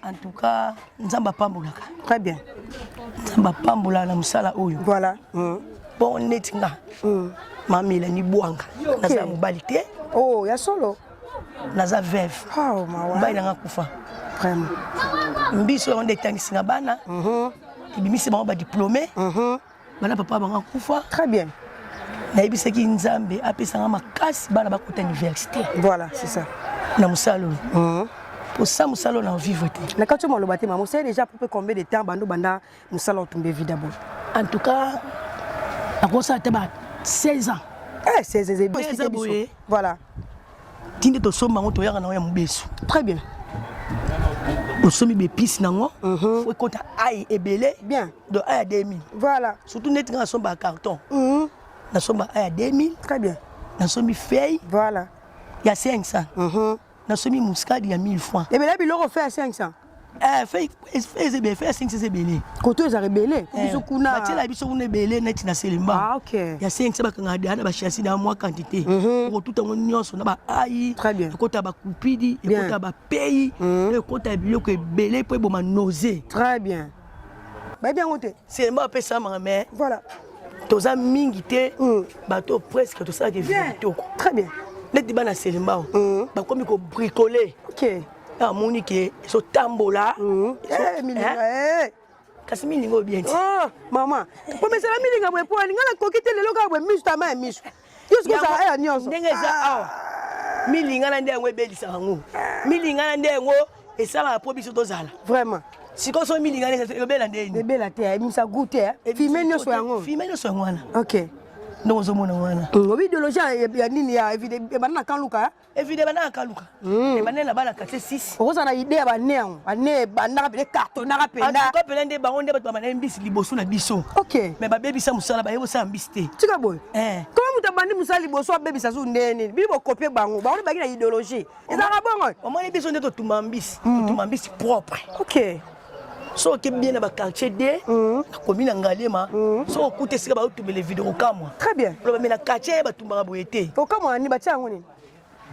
En tout cas, Nzambe apambolaka. Très bien. Nzambe apambolaka na mosala oyo. Voilà. Mpo neti nga ma Mélanie Bwanga, naza mobali te. Oh, ya solo. Naza veuve. Oh, mawa. Mobali nanga kufa. Vraiment. Mbiso yango nde etangisi nga bana. Ebimisi bango badiplôme. Bana papa bango akufa. Très bien. Nayebisaki Nzambe apesanga makasi bana bakota université. Voilà, c'est ça. Na mosala oyo. Posa mosala oyo na vivre te. Na kati maloba te, mama, osali déjà pour combien de temps bando banda mosala otumba evida boye? En tout cas, nakosala te ba 16 ans. Eh, 16 ans, eza boye. Voilà. Tinde tosomba yango, toyaka nango ya mobesu. Très bien. Osombi baépices nango, faut ekota ai ebele. Bien. Donc ai ya 2000. Voilà. Surtout neti nga nasomba ya carton. Nasomba ai ya 2000. Très bien. Nasombi feuille. Voilà. Ya 500. Nasombi muscade ya 1000 francs. Ebele biloko, feuille ya 500. Eh, feuille eza ebele, feuille ya 500 eza ebele. Koto ezaka ebele, biso kuna. Batiela biso kuna ebele neti na Selemba. Ah, ok. Ya 500, bakangaka deya na bachasi na mwa quantité. Okotuta yango nyonso na baai. Très bien. Ekota bakupidi, ekota bapei, ekota biloko ebele mpo eboma nausée. Très bien. Bayebi yango te. Selemba apesamaka, mais voilà, toza mingi te, bato presque tosalaka evie kitoko. Très bien. Neti bana Selemba bakomi kobricoler. Amoni ke ezotambola. Kasi milinga oyo bien ti. Mama, pomesala milinga boye po alinga nakoki te lelo kaka boye miso tama ya miso yo sikoyo ozala ya nyonso. Ndenge eza awa, milinga na nde yango ebelisaka yango, milinga na nde yango esalaka mpo biso tozala. Vraiment. Sikoyo so milinga ebela ndeni? Ebela te, ebimisa goût te, fumée nyonso yango. Fumée nyonso yango wana. Ok. Ndenge ozomona wana. Obi idéologie ya nini ya ebanda na Kaluka? Evide ebanda na Kaluka, ebanda na bana quartier 6. Okozala na idée ya bane yango, bane ebandaka pene, cartonnaka penda. En tout cas pene nde bango nde bato babanda mbisi liboso na biso. Ok. Mais babebisa mosala, baye kosala mbisi te. Tika boye. Koma moto abandi mosala liboso abebisa zu nde nini? Bino bokopie bango, bango nde baki na idéologie, ezalaka bongo. Omoni, biso nde totumba mbisi, totumba mbisi propre. Ok. So oke bien na baquartier d nakomi na Ngaliema, so okuta esika baotumbela evide, okamwa. Très bien. Loba me na quartier ye batumbaka boye te. Okamwa nini? Batia yango nini?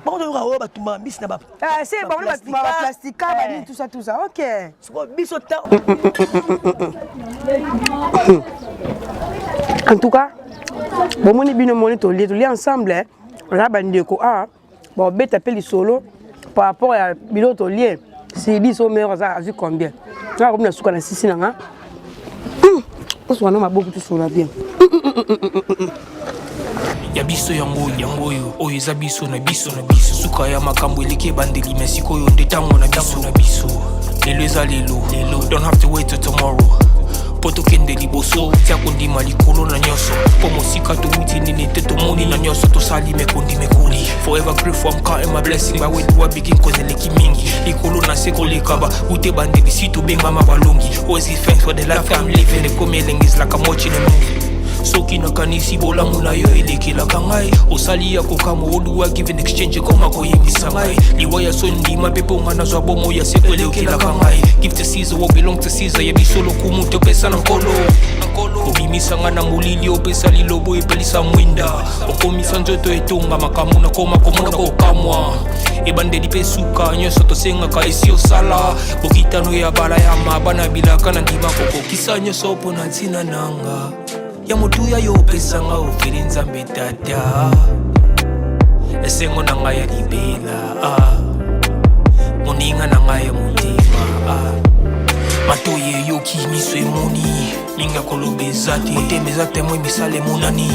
Bango toyoka oyo batumbaka mbisi na Se bango batumbaka baplastika, banini, tout ça, tout ça. Ok. Sikoyo biso ta En tout cas, bomoni, bino moni, tolie, tolie ensemble na bandeko awa, babeta mpe lisolo par rapport ya biloko tolie. Si biso meilleur aza azwi combien? Nga komi na suka na sisi na nga, tosoka na maboko, tosola bien. Ya biso yango, yango oyo, oyo eza biso na biso na biso. Suka ya makambo eleki ebandeli, me sikoyo nde ntango na biso na biso. Lelo eza lelo lelo, don't have to wait till tomorrow mpo tokende liboso. Tia kondima likolo na nyonso, mpo mosika towuti nini te, tomoni na nyonso tosali mekondi mekoli. Forever grateful, I'm counting my blessing. By where do I begin? Cause eleki mingi likolo na se koleka ba ute bandeli si tobengama balongi. Always give thanks for the life I'm living. Ekomi elengi, is like I'm watching a movie. Soki nakanisi bolamu na yo elekelaka ngai, osali ya kokamwa. Oduwa give in exchange, ekoma koyebisa ngai liwa ya so ndima mpe mpo nga nazwa bomo ya seko elekelaka ngai. Give to Caesar what belong to Caesar. Ya biso lokumu topesa na Nkolo. Obimisa nga na molili, opesa lilobo, epelisa mwinda, okomisa nzoto etonga makambo nakoma komona kokamwa. Ebandeli mpe suka, nyonso tosengaka esi osala. Bokitano ya bala ya mabana bilaka na ndima kokokisa nyonso mpo na ntina nanga ya motuya yo opesanga ofeli. Nzambe Tata, esengo na ngai ya libela, ah. Moninga na ngai ya motema, ah. Matoi eyoki, miso emoni, mingi ya koloba eza te. Motema eza témoin, misala emonani,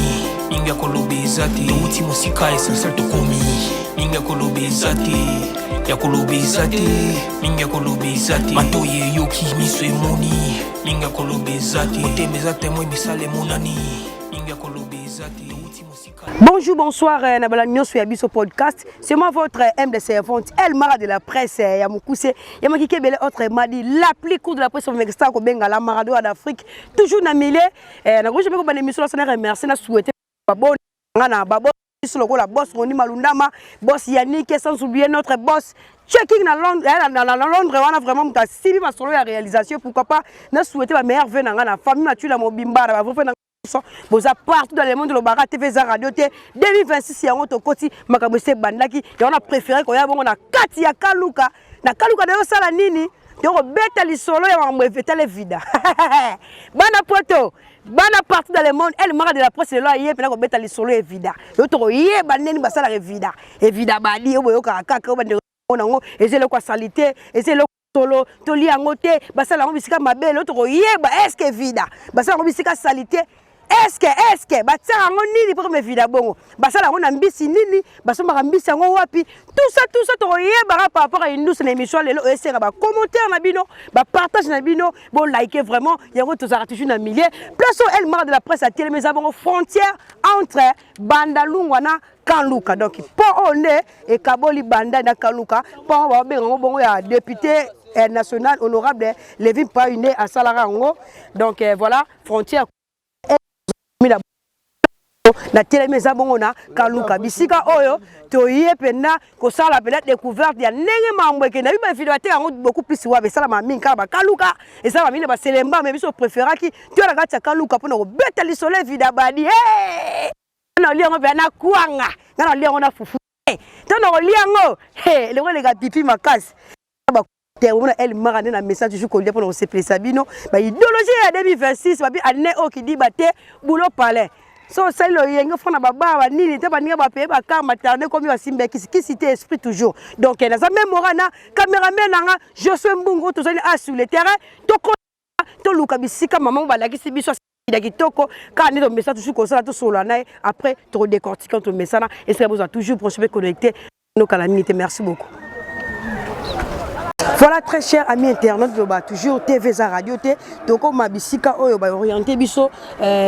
mingi ya koloba eza te. Touti mosika, essentiel tokomi, mingi ya koloba eza te, ya koloba eza te, mingi ya koloba eza te. Matoi eyoki, miso emoni, mingi ya koloba eza te. Motema eza témoin, misala emonani, mingi ya koloba eza te. Touti mosika. Bonjour, bonsoir, na bala nyonso ya biso podcast. C'est moi votre humble servante, El Mara de la presse, ya Mukuse, ya Makike Bele, autre m'a dit, la plus courte de la presse, Star Kobenga, la Maradona d'Afrique, toujours na milieu, na gauche, je vais émission, na remercier, na souhaiter, ba bon, na ba bon, biso lokola boss Roni Malundama, boss Yannick, sans oublier notre boss Checking na Londres, eh, na Londres wana vraiment moto asibi masolo ya réalisation. Pourquoi pas na souhaiter ba meilleurs vœux na nga na famille Matula mobimba, na ba vœux na boza partout dans le monde. Lobaka TV eza radio te. 2026 yango tokoti, makambo esi ebandaki yango. Na préféré koya bongo na kati ya Kaluka. Na Kaluka na yosala nini? Tokobeta lisolo ya makambo etala evida. Bana poto, bana partout dans le monde, El Mara de la presse lelo aye mpena kobeta lisolo ya evida. Lelo tokoyeba ndeni basalaka evida. Evida badi oyo boyokaka kaka oyo bandeko nango eza eloko ya salite, eza eloko solo tolia yango te, basala yango bisika mabe. Lelo tokoyeba est-ce que evida basala yango bisika salite, est-ce que batiaka yango nini mpo koma evida bongo, basala yango na mbisi nini, basombaka mbisi yango wapi? Tout ça tokoyebaka par rapport à Indus na émission lelo. Oyesenga bacommentaire na bino, bapartage na bino, bolike vraiment yango. Tozalaka toujours na milieu place oyo El Mara de la presse atelemi, eza bongo frontière entre Bandalungwa na Kanluka. Donc pont oyo nde ekaboli Banda na Kanluka, pont babenga yango bongo ya député national honorable Levi Mpayi nde asalaka yango. Donc voilà, frontière natelemi eza bongo na Kaluka, bisika oyo toye mpenza kosala mpenza découverte ya ndenge mambo ekende. Nayebi bavideo bateka yango beaucoup plus wapi, esalama mingi kaka bakaluka, esalama mingi na baselemba, mais biso préféraki toya na kati ya Kaluka mpona kobeta lisolo evida badi. Nga nalia yango mpenza na kwanga, nga nalia yango na fufu to na kolia yango eloko eleka pipi makasi te. Omona El Mara nde na message toujours kolia mpona kosepelisa bino. Baidéologie ya 2026 babi année oyo kidiba te, boulot palais. So osali loyenge fo na babaa banini te, baninga bapaye bakar materne komi basimba kisi kisi te, esprit toujours. Donc naza même mora na cameraman nanga Josue Mbungu, tozali a sur le terrain, toluka bisika mama mo balakisi biso ya kitoko kaka nde tomesana toujours kosala. Tosolola na ye, après tokodécortique. Tomesana esika bozwa toujours branché mpe connecté nokala mingi te. Merci beaucoup. Voilà, très cher ami internaute, loba toujours TV za radio te. Tokoma bisika oyo baoriente biso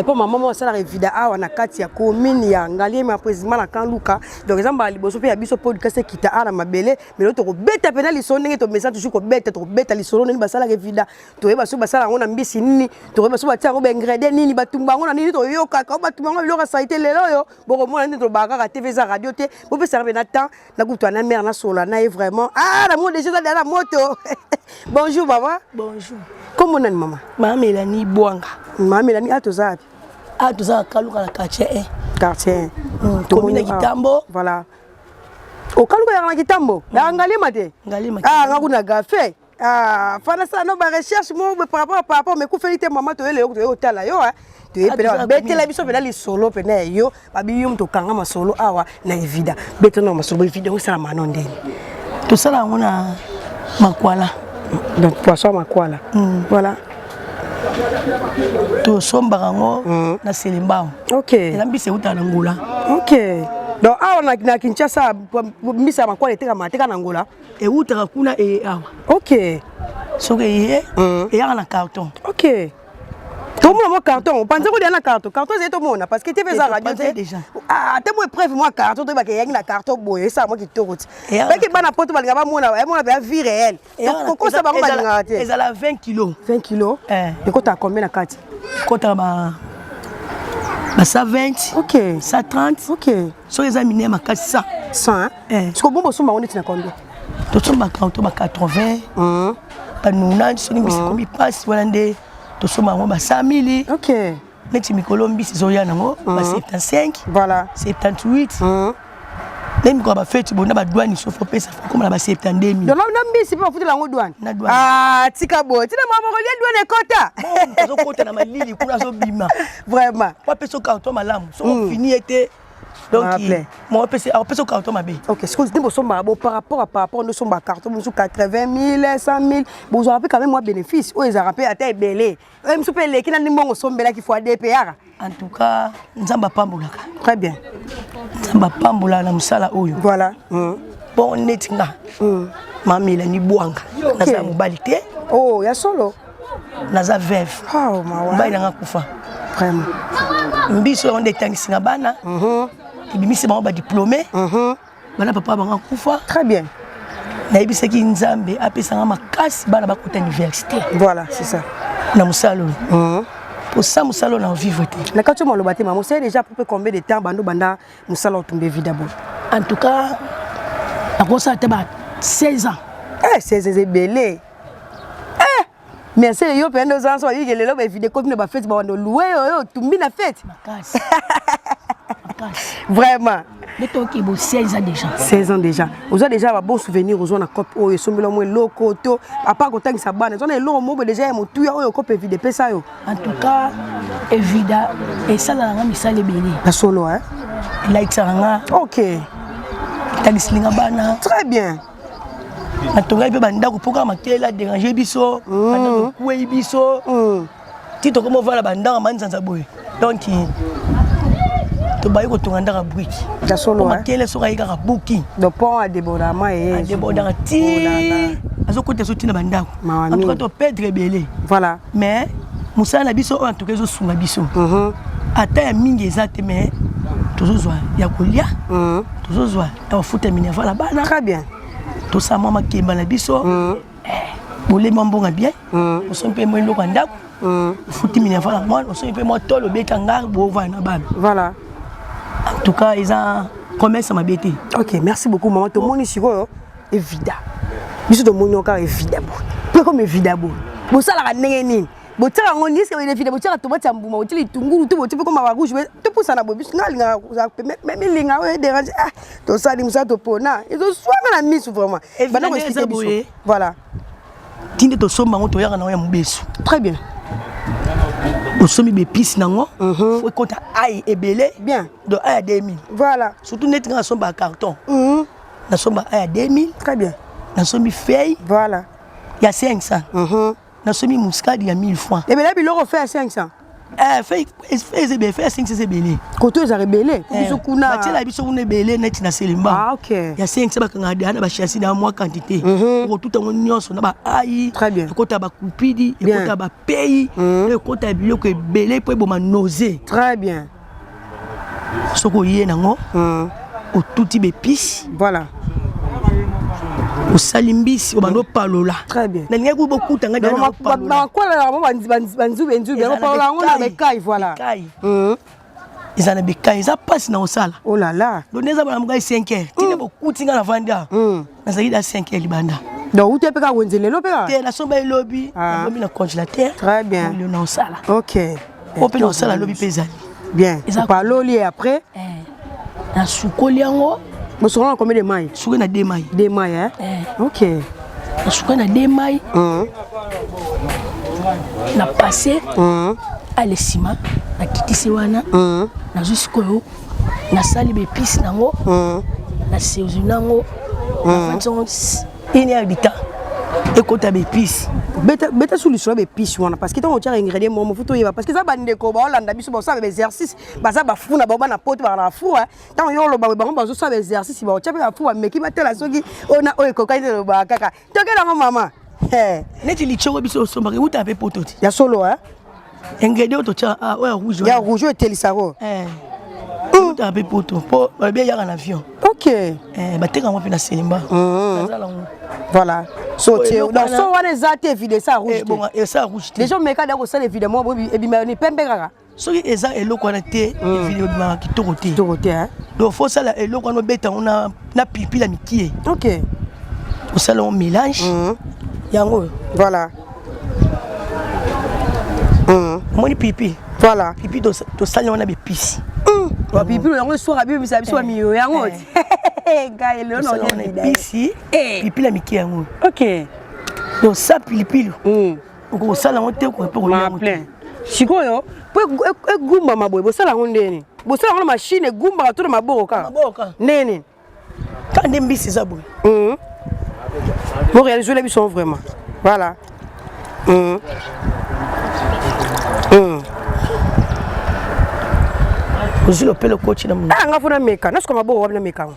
mpo mama moko asalaka evida awa na kati ya commune ya Ngaliema, président na Kanluka. Donc eza mbala liboso mpe ya biso podcast ekita awa na mabele. Mais tokobeta mpena lisolo ndenge tomesana toujours kobeta. Tokobeta lisolo ndenge basalaka evida, toyeba soki basala yango na mbisi nini, tokoyeba soki batia yango baingrédient nini, batumba yango na nini. Toyokaka o batumba yango biloko ya salite. Lelo oyo bokomona nde tolobaka kaka TV eza radio te. Bopesaka mpe na temps nakutana na mare, nasola na ye vraiment. Ah, namoni déjà eza na moto. Bonjour mama. Bonjour. Kombo nani, mama? Mama Mélanie Bwanga. Mama Mélanie, a toza wapi? A toza na Kaluka na quartier 1. Quartier 1, commune ya Kitambo. Voilà, okaluka yaka na Kitambo yaka Ngalema te? Ngalema. Ah, nga kuna gafe. Ah, fana sala no barecherche mo par rapport mais kufeli te. Mama, toyele yo, toye otala yo, toye pena babetela biso mpena lisolo pena ya yo. Babi yo moto okanga masolo awa na evida. Betela masolo evida osalama no ndeni? Tosala yango na makwala. Donc poisson makwala. Voilà. Tosombaka yango na Selembao. Eza mbisi eutaka na Ngola. Ok, donc awa na Kinshasa mbisi ya makwala etekama teka na Ngola? Eutaka kuna, eye awa. Soki eye, eyaka na carton. Ok, tomona mwa carton opanza kolia na carton. Carton ezali, tomona, parce que TV eza radio te. Ate mo épreuve mwa carton, toyebaka eyaki na carton boye, esala mwa kitoko ti baki bana poto balinga bamona, bamona mpenza vie réelle. Kokosa bango balingaka te. Ezala 20 kilo. 20 kilo ekotaka combien na kati? Ekotaka ba 120. 130. Soki eza minene makasi, 100. 100. Siko bo bosomba yango neti na combien? Tosomba carton ba 80, ba 90. Soki mbisi ekomi mpasi wana nde tosomba yango ba 100 mille. Neti mikolo mbisi ezoya nango ba 75. 78. Nde mikolo bafeti bona badouane, so fo pesa, fo koma na ba 72 mille. Donc na mbisi mpe bafutela yango douane? Na douane. Ah, tika boye, tina mama kolia douane ekota. Azokota na malili kuna, azobima. Vraiment. Po apesa carton malamu, soki ofini ye te, donc mo apesa carton mabe. Ok, sikoyo nde bosombaka bo par rapport nde osomba carton mosusu 80 000, 100 000, bozwaka mpe quand même mwa bénéfice oyo ezalaka mpe ata ebele, oyo mosusu mpe eleki na nde mbongo osombelaki fois dpr? En tout cas, Nzambe apambolaka. Très bien. Nzambe apambolaka na mosala oyo. Bon, neti nga Mamelani Bwanga, naza mobali te. Oh, ya solo? Naza veuve. Oh, mawa. Mobali nanga kufa. Vraiment. Mbiso yango nde etangisinga bana, ebimisi bango badiplôme, bana papa bango akufa. Très bien. Nayebisaki Nzambe apesanga makasi, bana bakota université. Voilà, c'est ça. Na mosala oyo, posa mosala oyo na vivre te. Na kati oyo maloba te, mama, osali déjà peu combien de temps bando banda mosala otumba evida boye? En tout cas, nakosala te ba 16 ans. Eh, 16 eza ebele. Eh, merci yo mpe nde oza so bayike lelo baevide komi na bafete, bawanda olue oyo otumbi na fete. Makasi. Makasi. Vraiment. Nde toyoki bo 16 ans déjà. 16 ans déjà. Oza déjà ba bon souvenir ozwa na cope oyo esombela mwa eloko to à part kotangisa bana eza na eloko moko déjà ya motuya oyo cope evida epesa yo. En tout cas evida esalaka nga misala ebele. Na solo hein. Elaikisaka nga. OK. Etangiseli nga bana. Très bien. Natongaki mpe bandako mpo kaka makele aderange biso, bandako ekwei biso. Ti tokoma ovanda bandako manzanza boye. Donc tobayi kotonga ndako ya briki. Ya solo hein. Makele soki ayi kaka buki. Donc pont adébordama ye. Adébordaka ti azokota so ntina bandako. En tout cas toperdre ebele. Voilà. Mais mosala na biso oyo en tout cas ezosunga biso. Ata ya mingi eza te mais tozozwa ya kolia, tozozwa ya kofuta minerval ya bana. Très bien. Tosala mwa makemba na biso. Bolemi mwa mbongo bien. Osombi mpe mwa eloko ya ndako. Ofuti minerval ya mwana, osombi mpe mwa tolo obeta ngare bovanda na bana. Voilà. En tout cas eza commerce mabe te. OK, merci beaucoup maman. Tomoni sikoyo evida. Biso tomoni kaka evida boye. Mpe comme evida boye. Bosalaka ndenge nini? Botiaka yango nini? Eske evida botiaka tomate ya mbuma, botie litungulu to botie mpe koma ba rouge, topusana boye. Biso nga alingaka kozala pembe, mais milinga oyo edérange. Ah, tosali mosala topona. Ezoswanga na misu vraiment. Evida Banda nde eza koexplike biso. boye. Voilà. Tinde tosomba yango toyaka nango ya mobesu. Très bien. Osombi baépice nango, faut ekota ail ebele. Bien. Donc ail ya 2000. Voilà. Surtout neti nga nasomba carton. Nasomba ail ya 2000. Très bien. Nasombi feuille. Voilà. Ya 500. Nasombi muscade ya 1000 francs. Ebele biloko feuille ya 500. Feuille eza ebele, feuille ya 500 eza ebele. Koto ezaka ebele. Biso kuna. Batiela biso kuna ebele neti na Selemba. Ah, OK. Ya 500 bakangaka deya na bachassi na mwa quantité. Okotuta yango nyonso na ba ail. Très bien. Ekota ba kupidi, Bien. ekota ba pays, ekota biloko ebele po eboma nausée. Très bien. Soki oye nango, otuti baépice. Voilà. Osali mbisi obanda opalola. Très bien. Nalingaki kuyi bokuta ngai deya na opalola. Bakwala yango banzube nzube yango palola yango na bekai voilà. Bekai. Eza na bekai, eza mpasi na kosala. Oh là là. Donc nde eza bana mokai 5 heures. Tina bokuti ngai na vandi awa. Nazalaki da 5 heures libanda. Donc uti mpe kaka wenze lelo mpe kaka? Te, nasomba elobi, nabombi na congélateur. Très bien. Lelo na kosala. OK. Oyo mpe na kosala lobi mpe ezali. Bien. Opaloli et après? Nasukoli yango. Bosokola na combien de mai? Soki na 2 mai. 2 mai hein? OK. Nasukoli na 2 mai. Na passé. Ale nsima nakitisi wana. Nazwi sikoyo nasali baépice nango. Nasaisonne yango. Nafandisi yango une heure du temps. Ekota baépice. Beta beta sous lisolo baépice wana parce que ntango otiaka ingrédient moko mofu toyeba parce que eza bandeko baolanda biso basala baexercice baza bafu na bango bana poto baka na bafu ntango yo oloba bango bazosala baexercice baotya mpe bafu bameki batala soki oyo na oyo ekokani te lobaka kaka tokelango mama. Neti lichoko biso osombaka euta mpe poto te. Ya solo hein? Ingrédient oyo totya oyo ya rouge. Ya rouge oyo etelisako. Euta mpe poto mpo balobi eyaka na avion. OK. Bateka yango mpe na Selemba. Voilà. So tie donc so wana eza te évidemment esa rouge te. Bon, esa rouge te. Déjà omeka da kosala évidemment ebima ni pembe kaka. Soki eza eloko wana te, évidemment ebimaka kitoko te. Kitoko te hein. Donc faut osala eloko wana obeta yango na pilipili ya mikie. OK. Osala yango mélange. Yango oyo. Voilà. Omoni pilipili. Voilà. Pilipili tosali yango na baépice. Bapilipili yango eswaka bibimisa biso bamiyo yango. Ngai lelo na Tosala yango na épice. Pilipili ya mikie yango. OK. Donc sa pilipili. Okosala yango te okoki mpe kolia yango te. Sikoyo po egumbama boye bosala yango ndeni? Bosala yango na machine egumbaka to na maboko kaka? Maboko kaka. Ndeni? Kaka nde mbisi eza boye. Bo réaliser biso vraiment. Voilà. Ozwi lopele okoti na monoko. Ah, nga fo nameka, nasuka maboko wapi nameka.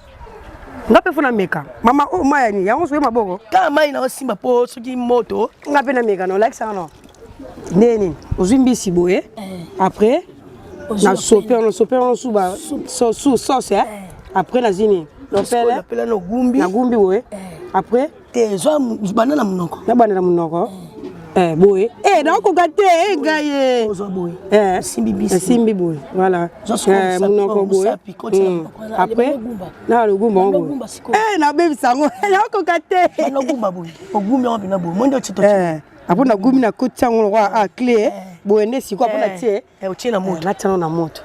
Nga mpe fo nameka. Mama oyo mai ya nini? Yango soki maboko? Kaka mai na osimba mpo soki moto. Nga mpe nameka na olakisaka no. Ndeni ozwi mbisi boye. Après na sope ono sope ono su ba so su sauce hein. Après nazwi nini? Lopele. Lopele na ogumbi. Na gumbi boye. Après te zwa banda na monoko. Na banda na monoko. Boye. Nakokoka te, ngai ye. Ozwa boye. Osimbi mbisi. Osimbi boye. Voilà. Monoko boye. Après na logumba ngo boye. Nabebisa yango. Nakokoka te. Nagumba boye. Ogumbi yango mpena boye. Monde otie to. Après nagumbi na koti yango lokola a clé. Boye nde sikoyo après natie. Otie na moto. Natia yango na moto.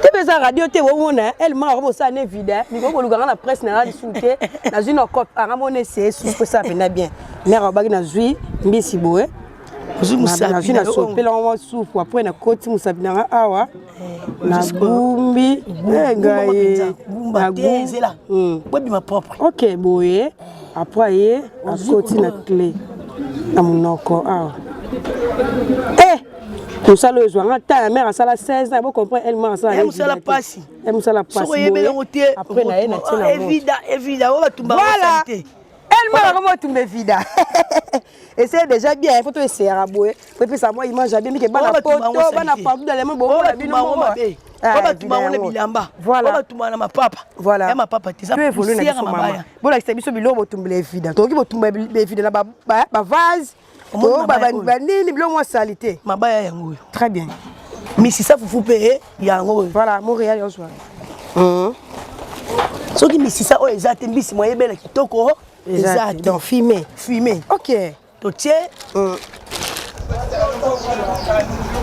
Te mpe eza radio te, bomona ele maka ko bosala ne vida mikolo koluka nga na presse na nga lisusu te. Nazwi na cope anga mona eseye susu mpo esala mpenza bien. Mare abaki nazwi mbisi boye, nazwi na sopela mwa supu, après nakoti mosapi na nga awa, nagumbi ngai. Bobima propre. Ok, boye après ye akoti na clé na monoko awa. Eh, mosala oyo ezwanga ta ya mare asala 16 ans, bocomprendre, elle mare asala mosala pasi. Mosala pasi. Soki oyebeli yango te. Après na ye na tie na evida, evida oyo batumba. Voilà, elle mare akoma otumba evida. Essaye déjà bien, il faut to essayera boye po epesa mwa image ya bien mike. Bana poto, bana partout dans le monde, bomona bino moko. Oyo batumba yango na bilamba, oyo batumba na mapapa. Voilà. Ya mapapa te, eza poussière ya mabaya. Bolakisa biso biloko botumbela evida. Tokoki botumba evida na bavase to banini, biloko mwa sali te. Mabaya yango oyo. Très bien. Misisa fufu mpe yango oyo. Voilà, Montréal yozwa. Soki misisa oyo eza te, mbisi moyebela kitoko eza te. Donc fumé. Fumé. Ok. Totie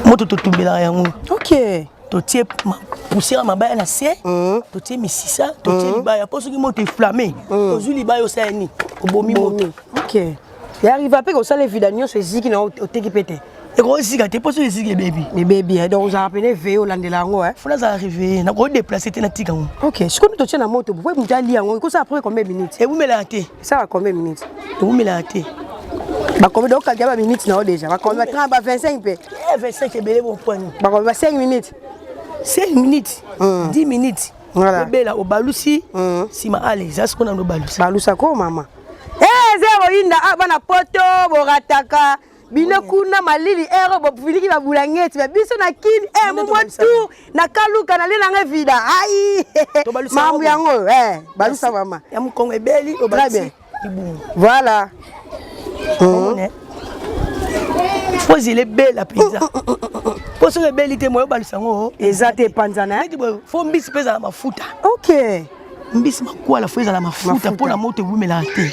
moto, totumbelaka yango. Ok. Totie poussière ya mabaya na se, totie misisa, totie libaya, mpo soki moto eflamme, ozwi libaya, osala nini? Obomi moto. Ok, yariva mpe kosala evida nyonso eziki na oteki mpe te. Ekozika te, mpo soki eziki, ebebi. Ebebi. Donc ozalaka pene veye, olandela yango. Fo nazala réveillé, nakodéplace te, natika yango. Ok, sikoyo totie na moto po moto alia yango, ekosala après combien minutes? Ewumelaka te. Esala combien minutes? Ewumelaka te. Bacombien? Donc kalkia baminutes na yo déjà, bacombien? Ba 30, ba 25 mpe? 25 ebele, bopwani. Bacombien? Ba 5 minutes? 5 minutes, 10 minutes. Voilà. Ebela, obalusi nsima, ale eza sikoyo nano obalusi. Balusa ko mama eza koyinda. Ah, bana poto borataka bino kuna malili ero bofiliki babulangeti ba biso na kini e momwa tour na kaluka nalie nanga vida ai. Mambo yango balusa mama. Ya mokongo ebeli. Très bien. Libungu. Voilà. Fo zela ebela mpenza, mpo soki ebeli te, moyo obalusa yango eza te, epanzana. Neti boye, fo mbisi mpe ezala mafuta. Ok. Mbisi makwala fo ezala mafuta mpona moto ewumelaka te,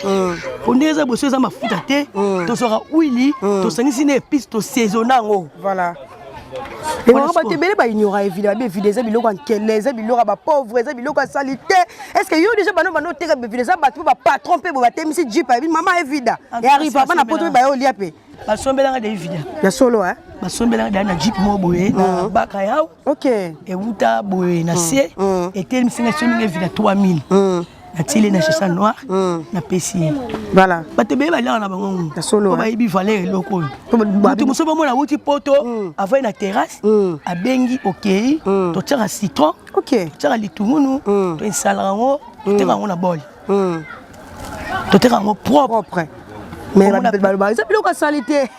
po ndenge eza boso eza mafuta te. Tozwaka huile, tosangisi na épice, tosaisonne yango. Voilà. Ebongo bato ebele baignora evida, babi evida eza biloko ya nkele, eza biloko ya bapauvre, eza biloko ya sali te. Est ce que yo déjà bano oteka bevida, eza bato mpe bapatron mpe bo batemisi jeep, ayebi mama evida earriva, bana poto mpe baye olia mpe? Basombelanga de evida. Ya solo? Basombelanga da na jeep moko boye na baka yao. Ewuta boye na se, etelemisinga, esombinga evida 3000, natieli na sachet noir, napesi ye. Voilà. Bato ebele baliaka na bango. Ya solo. Po bayebi valeur eloko oyo. Moto mosusu bamona awuti poto, avai na terrasse, abengi, okei, totiaka citron, totiaka litungunu, toesalaka yango, toteka yango na bol, toteka yango propre. Propre. Mais baloba eza biloko asali te.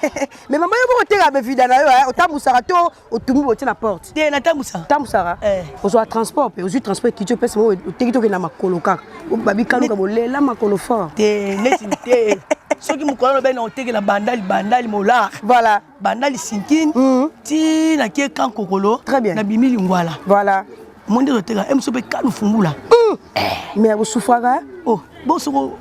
Mais mama, yo moko oteka bevida na yo, otambusaka to otumbi botie na porte? Te, natambusaka. Otambusaka, ozwaka transport mpe ozwi transport, ekiti, opesi mo, oteki, tokende na makolo kaka, babikaluka bolela makolo fort. Te, neti te, soki mokolo alobi na otekela Bandali, Bandali Molar. Voilà. Bandali Sinkine ti nakie Kankokolo. Très bien. Nabimi Lingwala. Voilà. Mo nde toteka e moso mpe kalu fungula. Mais osufraka? Oh, bon, soko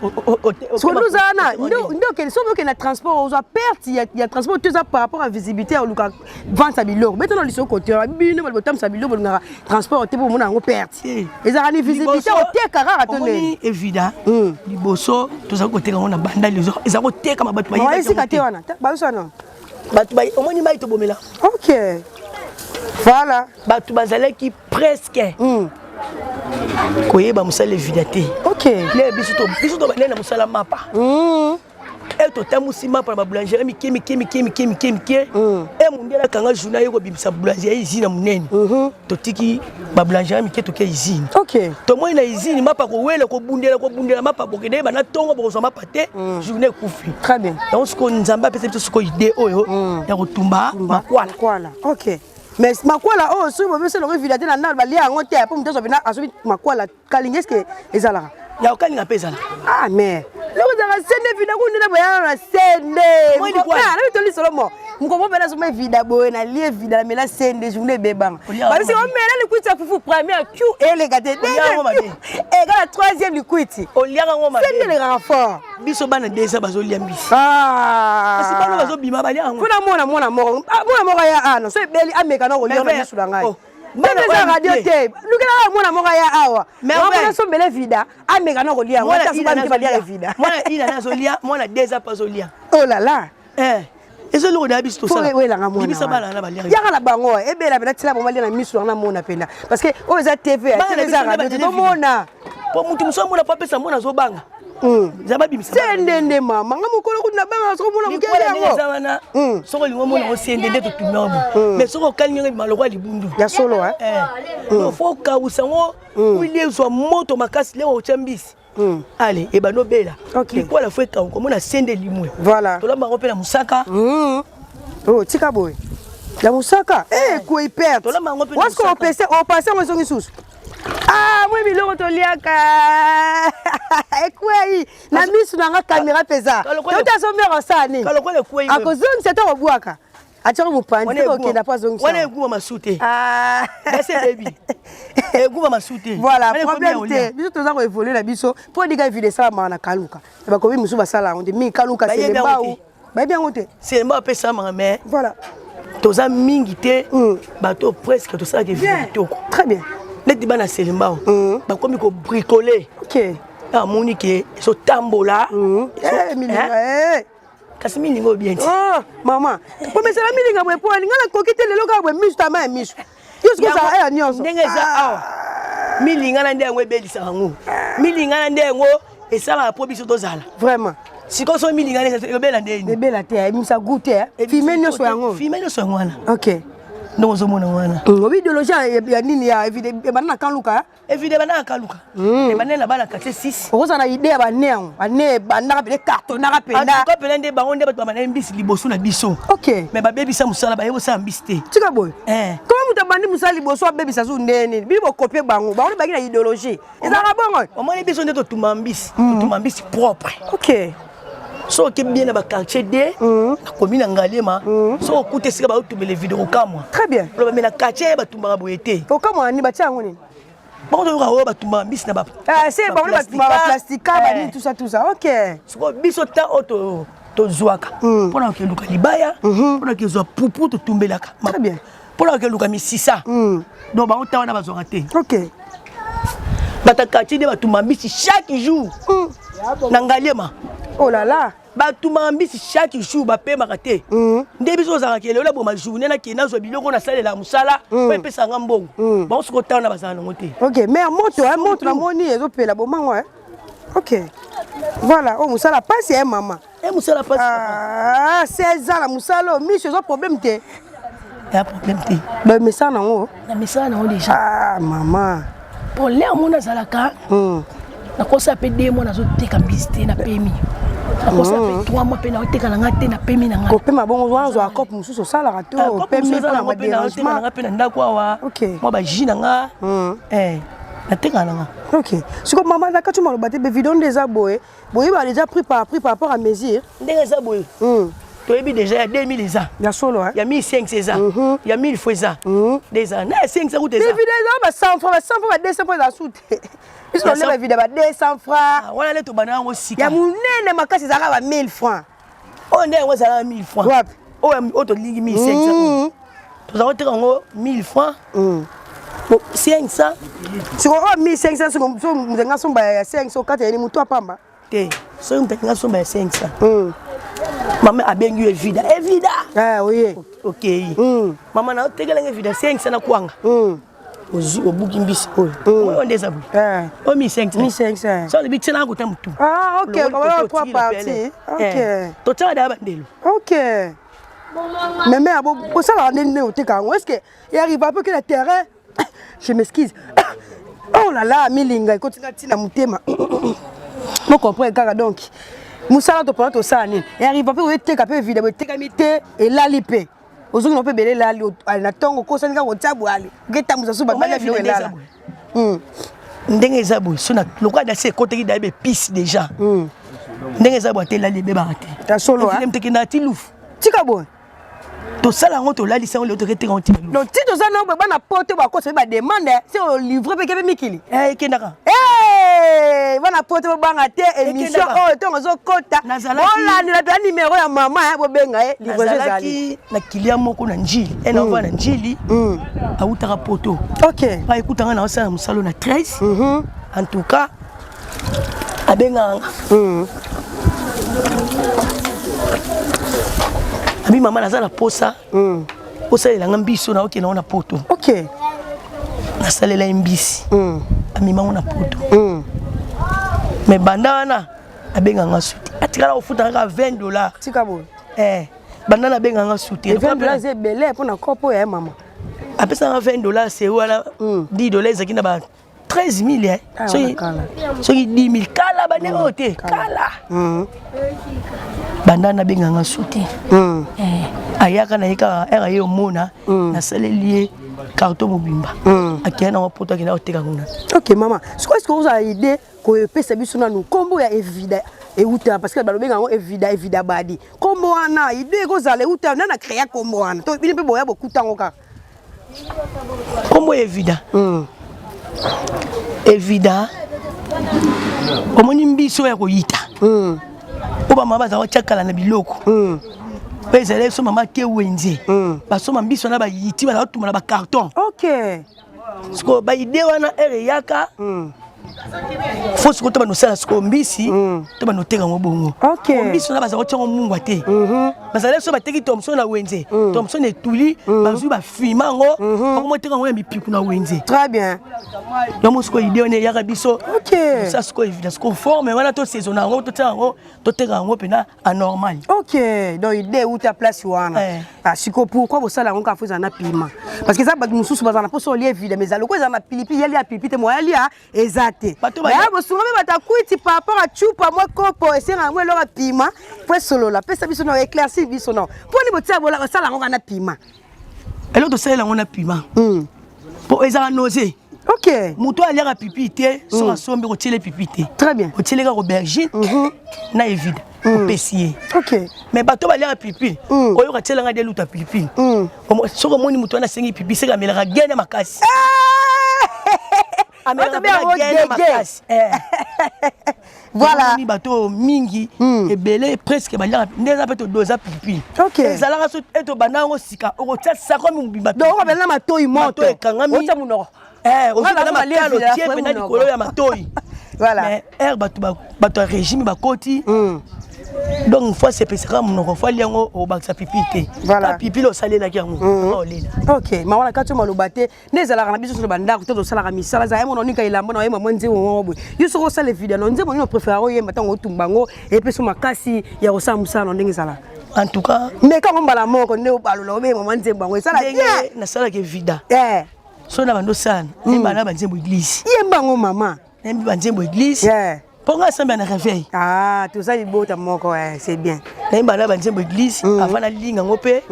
soki ozala na nde okende, soki okende na transport, ozwa perte ya transport to eza par rapport à visibilité ya oluka vente ya biloko. Betana liso kote bino bali botambwisa biloko, bolingaka transport te mpo bomona yango perte. Ezalaka ni visibilité oteka kaka to ndeni? Evida liboso tozali koteka yango na Bandali, eza kotekama, bato. Esika te wana bazosana. Bato omoni mai tobomela. Ok, voilà. Bato bazalaki presque koyeba mosala evida te. Le biso tobandeli na mosala mapa e totambusi mapa na baboulangerie mike mike mike mike mike mike. E mondele akanga journal, ye kobimisa boulangerie, usine ya monene. Totiki baboulangerie mike, toke usine. Tomoni na usine mapa kowela, kobundela, kobundela mapa, bokende yeba na ntongo bokozwa mapa te, journée ekufi. Très bien. Yango sikoyo Nzambe apesa biso sikoyo idée oyo ya kotumba makwala. Makwala, ok. Mais makwala oyo, soki bobisi elongo evida te na ndalo, balia yango te mpo moto azwa mpena asobi makwala kalingi, eske ezalaka? Ya kokalinga mpe ezala. Ah, mais loko ezalaka sende vida kuna nde boyana na sende nabi tolisolo mo mokomo mpe nasoma evida boye, nalie evida, namela sende, journée ebebanga. Babisi omela likwiti ya fufu, première q eleka te, eka na troisième likwiti. Oliaka yango mabe. Sende elekaka fort. Biso bana desa bazolia mbisi, kasi bana bazobima balia yango. Mpona mwana moko aya ana so ebeli, ameka na kolia na misu na ngai. Bana eza radio te. Lukela kaka mwana moko aya awa. Mwana asombele vida, ameka na kolia yango. Ata soki bamike baliaka vida. Mwana ina nazolia, mwana deux ans azolia. Oh là là. Eh. Eza eloko na biso tosala. Oyelanga mwana. Bimisa bana na baliaka. Yaka na bango, ebela pena tila bango balia na miso na mona pena. Parce que oyo eza TV, eza radio, tomona. Po mutu mosusu amona po apesa mwana azobanga. Eza babimisa. Se ndende mama, nga mokolo kutu na banga soki omona moke yango. Eza wana. Soki olingi omona ngo se ndende totumia yango. Mais soki okalingi yango ebima lokola libundu. Ya solo eh. Eh. Faut okawusa yango huile ezwa moto makasi leo otya mbisi. Ale ebanda obela. Likwala faut ekauka omona sende limwe. Voilà. Tolamba yango mpe na mosaka. Oh, tika boye. Ya mosaka? Eh, ekwei perte. Tolamba yango mpe na mosaka. Wasko opase yango ezongi susu. Ah, mwe biloko toliaka. Ekwei na misu na nga kamera mpenza. Tota azomera osala nini? Akozongisa to kobwaka. Atiaka mopanzi te kokenda mpo azongisa. Wana eguma masu te. Ah. Ese baby. Eguma masu te. Voilà, problème te. Biso toza ko évoluer na biso mpo dika evide esalamaka na kaluka. Bakomi mosusu basala yango te. Mingi kaluka selembao. Bayebi yango te. Selembao apesamaka mais. Voilà. Toza mingi te bato presque tosalaka evide kitoko. Très bien. Neti bana selembao bakomi ko bricoler. OK. Amoni ke ezotambola. Kasi milinga oyo bien ti. Oh, mama komesela milinga boye mpo alinga nakoki te lelo kaka boye miso tama ya miso yo soki ozala ya nyonso ndenge eza awa milinga na nde yango ebelisaka yango milinga na nde yango esalaka mpo biso tozala vraiment. Sikoyo soki milinga ebela nde nini? Ebela te, ebimisa goût te, fime nyonso yango, fime nyonso yango wana. OK. Ndenge ozomona wana. Obi idéologie ya nini ya ebanda na kaluka? Evide ebanda na kaluka, ebanda na bana quartier 6. Okozala na idée ya bane yango, bane ebandaka pene cartonnaka penda. En tout cas pene nde bango nde bato babanda mbisi liboso na biso. OK. Mais babebisa mosala, baye kosala mbisi te. Tika boye. Comment moto abandi mosala liboso abebisa zu nde nini? Bino bokopie bango, bango nde baki na idéologie. Ezalaka bongo. Omoni biso nde totuma mbisi, totuma mbisi propre. OK. Soki oke bien na baquartier d nakomi na Ngaliema, soki okuta esika baotumbela video, okamwa. Très bien. Oloba me na quartier batumbaka boye te. Okamwa nini? Batia yango nini? Bango toyoka oyo batumbaka mbisi na se bango baplastika banini, tout ça tout ça. OK. Sikoyo biso ta oyo tozwaka mpona kokeluka libaya, mpona kezwa pupu totumbelaka. Très bien. Mpona kokeluka misisa. Donc bango ta wana bazwaka te. OK. Bato quartier nde batumba mbisi chaque jour na Ngaliema. Oh là là. Batumbaka mbisi chaque jour, bapemaka te. Nde biso ozalaka lelo naboma journée, nakende nazwa biloko nasalelaka mosala oyo epesaka mbongo. Bango soki otala na bazala nango te. OK, mais moto moto namoni ezopela bomango. OK, voilà, oyo mosala pasi ya mama. E mosala pasi. Ah, 16 ans na mosala oyo, miso eza problème te? Ya problème te. Bamesana nango. Na mesana nango déjà. Ah mama. Bon, l'heure mona azalaka, nakosala mpe 2 mois nazoteka mbisi te, napemi. Nakosala mpe 3 mois mpe naoteka na nga te, napemi na nga. Kopema bongo wana ozwaka cope mosusu osalaka to opemi mpona badérangement? Nanga mpe na ndako awa, mwa bajus na nga natekaka na nga. OK, siko mama na kati maloba te, bevideo nde eza boye, boyeba déjà prix par prix par rapport à mesure. Ndenge eza boye, toyebi déjà ya 2000 eza. Ya solo. Ya 1500 eza, ya 1000 fois eza, nde eza na ya 500 kuta eza. Bevideo eza ba 100 francs, ba 100 francs, ba 200 francs eza su te. Biso tolia bavideo ba 200 francs. Wana nde tobanda yango sika. Ya monene makasi ezalaka ba 1000 francs. Oyo nde yango ezalaka 1000 francs. Wapi? Oyo tolingi 1500, tozala koteka yango 1000 francs, 500. Sikoyo oyo 1500, siko moto nga somba ya 500 kati ya motu apamba? Te, soki moto alinga somba ya 500, mama abengi yo evida evida. Oye. Okei, mama na otekelanga evida 500 na kwanga, ozwi obuki mbisi oyo, oyo nde eza boye, oyo 1500. 1500. So olobi tielanga kota motu. Ah OK, trois parties. OK. Totiaka daya bandelo. OK, mais mère, bosalaka nde nde oteka yango? Est ce que arrive un peu que na terrain, je m'excuse, oh là là, milinga ekotinga ntina motema, mo comprendre kaka. Donc mosala topona tosala nini, arrive mpe oyeteka mpe vida boetekami te, elali mpe ozongi na mpe ebele elali na ntongo, okosani kaka kotia boye, oketambusa su bato balia biloko elala. Ndenge eza boye, so lokola dasi ekotaki da bepise déjà, ndenge eza boye ate elali ebebaka te. Ya solo. Tekendaka ti lufu. Tika boye. Tosala yango, tolalisa yango, lelo toketeka yango tina. Donc ti toza na boye, bana poto bakosa mpe bademande se olivre mpe ke mpe mikili. Ekendaka. Bana poto bobanga te, émission oyo ntongo ozokota, bolandela mpenza nimero ya mama, bobenga ye, livraison ezali. Na kilia moko na Njili, ena ova na Njili, awutaka poto. Pa ekutanga na osala mosalo na 13. En tout cas abengaka nga, abi: "Mama, naza na posa osalelanga mbisi na okende ngo na poto." Nasalela ye mbisi, amemango na poto. Mais banda wana abenganga su te, atikala kofuta kaka 20 $. Tika boye. Eh, banda nabenganga su te. 20 $ ebele mpona kopo ya mama. Apesanga 20 $, se wana 10 $ ezalaki na ba 13 000, soki 10 000. Kala, bandenge oyo te, kala. Banda nabenganga su te. Ayaka na ye kaka ere aye omona nasaleli ye carton mobimba, akenda nango poto, akenda koteka kuna. Ok mama, sikoyo est-ce ozala idée koyepesa biso nanu nkombo ya Evida euta? Parce que balobenga yango Evida, Evida Badi. Nkombo wana, idée ekozala euta nani acréa nkombo wana, to bino mpe boya bokuta yango kaka? Nkombo Evida, Evida, omoni mbisi oyo ya koyita oyo bamama bazala kotya kala na biloko mpe ezali so mama ake wenze, basomba mbisi wana, bayiti, bazala kotuma na bacarton. Sikoyo baidée wana ere eyaka, fo sikoyo to banda osala sikoyo mbisi, to banda oteka yango bongo. Mbisi wana bazala kotiango mungwa te. Bazali so bateki thomson na wenze, thomson etuli, bazwi bafima yango, bakomoteka yango ya mipiku na wenze. Très bien. Yango sikoyo idée wana eyaka biso sa sikoyo Evida, sikoyo forme wana tosaisonner yango, totia yango, toteka yango mpena anormal. Ok, donc idée euta place wana. Ah, sikoyo pourquoi bosala yango kaka fo ezala na piment? Parce que eza bato mosusu bazala na mposa olia Evida, mais eza loko ezala na pilipili, yalia pilipili te, moya lia eza te. Baya bosunga mpe bato akwiti par rapport a cupa mwa kopo esengaka mwa eloko ya piment po esolola. Pesa biso na éclaircir biso nao, mponi botia bosala yango kaka na piment? Eloko tosalela yango na piment, mpo ezala nausée. Moto aliaka pipi te, soki asombi, kotiele pipi te. Très bien. Otiele kaka aubergine na Evida, opesi ye. Mais bato baliaka pipi, oyoka tielanga de luta pilipili. Soki omoni moto wana asengi pipi, seka amelaka gene makasi, amelaka gene makasi. Voilà. Bato mingi ebele presque baliaka nde eza mpe todoza pilipili. Ezalaka so e tobanda yango sika, okotia sako mobimba. Donc okabela na matoi moto. Ekangami. Otia monoko. Ozala makalo, tie mpena likolo ya matoi. Mais ere bato ya régime bakoti, donc fo asepesaka monoko, fo alia yango, obakisa pipi te. Pipili osalelaki yango, olela. Ok mama, na kati oyo maloba te nde ezalaka na biso so na bandako te, tosalaka misala, ezala ye mona onika elamba na oyemba mwa nzembo moko boye. Yo soki osala Evida no, nzembo nini opréférer oyemba ntango otumba yango, epesi makasi ya kosala mosala na ndenge ezalaka? En tout cas, meka yango mbala moko nde obalola, obeyema mwa nzembo yango, esala bien. Nasalaka Evida, so na bando osala, nayemba na banzembo église. Yemba yango mama. Nayembi banzembo église mpo nga asambi na réveil. Ah, toza libota moko, c'est bien. Nayemba na banzembo église avant nalinga yango mpe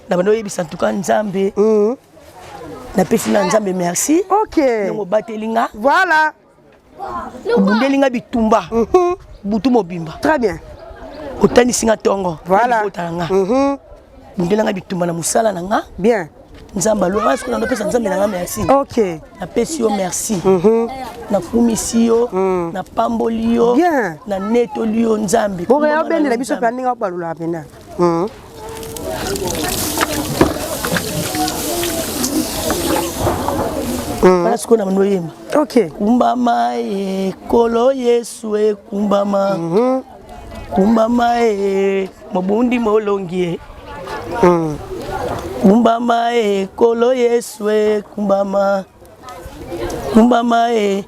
na bando oyebisa. En tout cas Nzambe, napesi na Nzambe merci ndenge obateli nga. Obundeli nga bitumba butu mobimba. Très bien. Otandisi nga ntongo. Libota na nga, bundela nga bitumba na mosala na nga. Nzambe alonga sikoyo, nandopesa Nzambe na nga merci. Napesi yo merci, nakumisi yo, napamboli yo, nanetoli yo Nzambe. Boreya obendela biso mpe ndenge obalolaka mpena. Wana sikoyo na bando oyemba. Kumbama ekolo Yesu, ekumbama, kumbama e mobundi molongi e, kumbama ekolo Yesu, ekumbama, kumbama e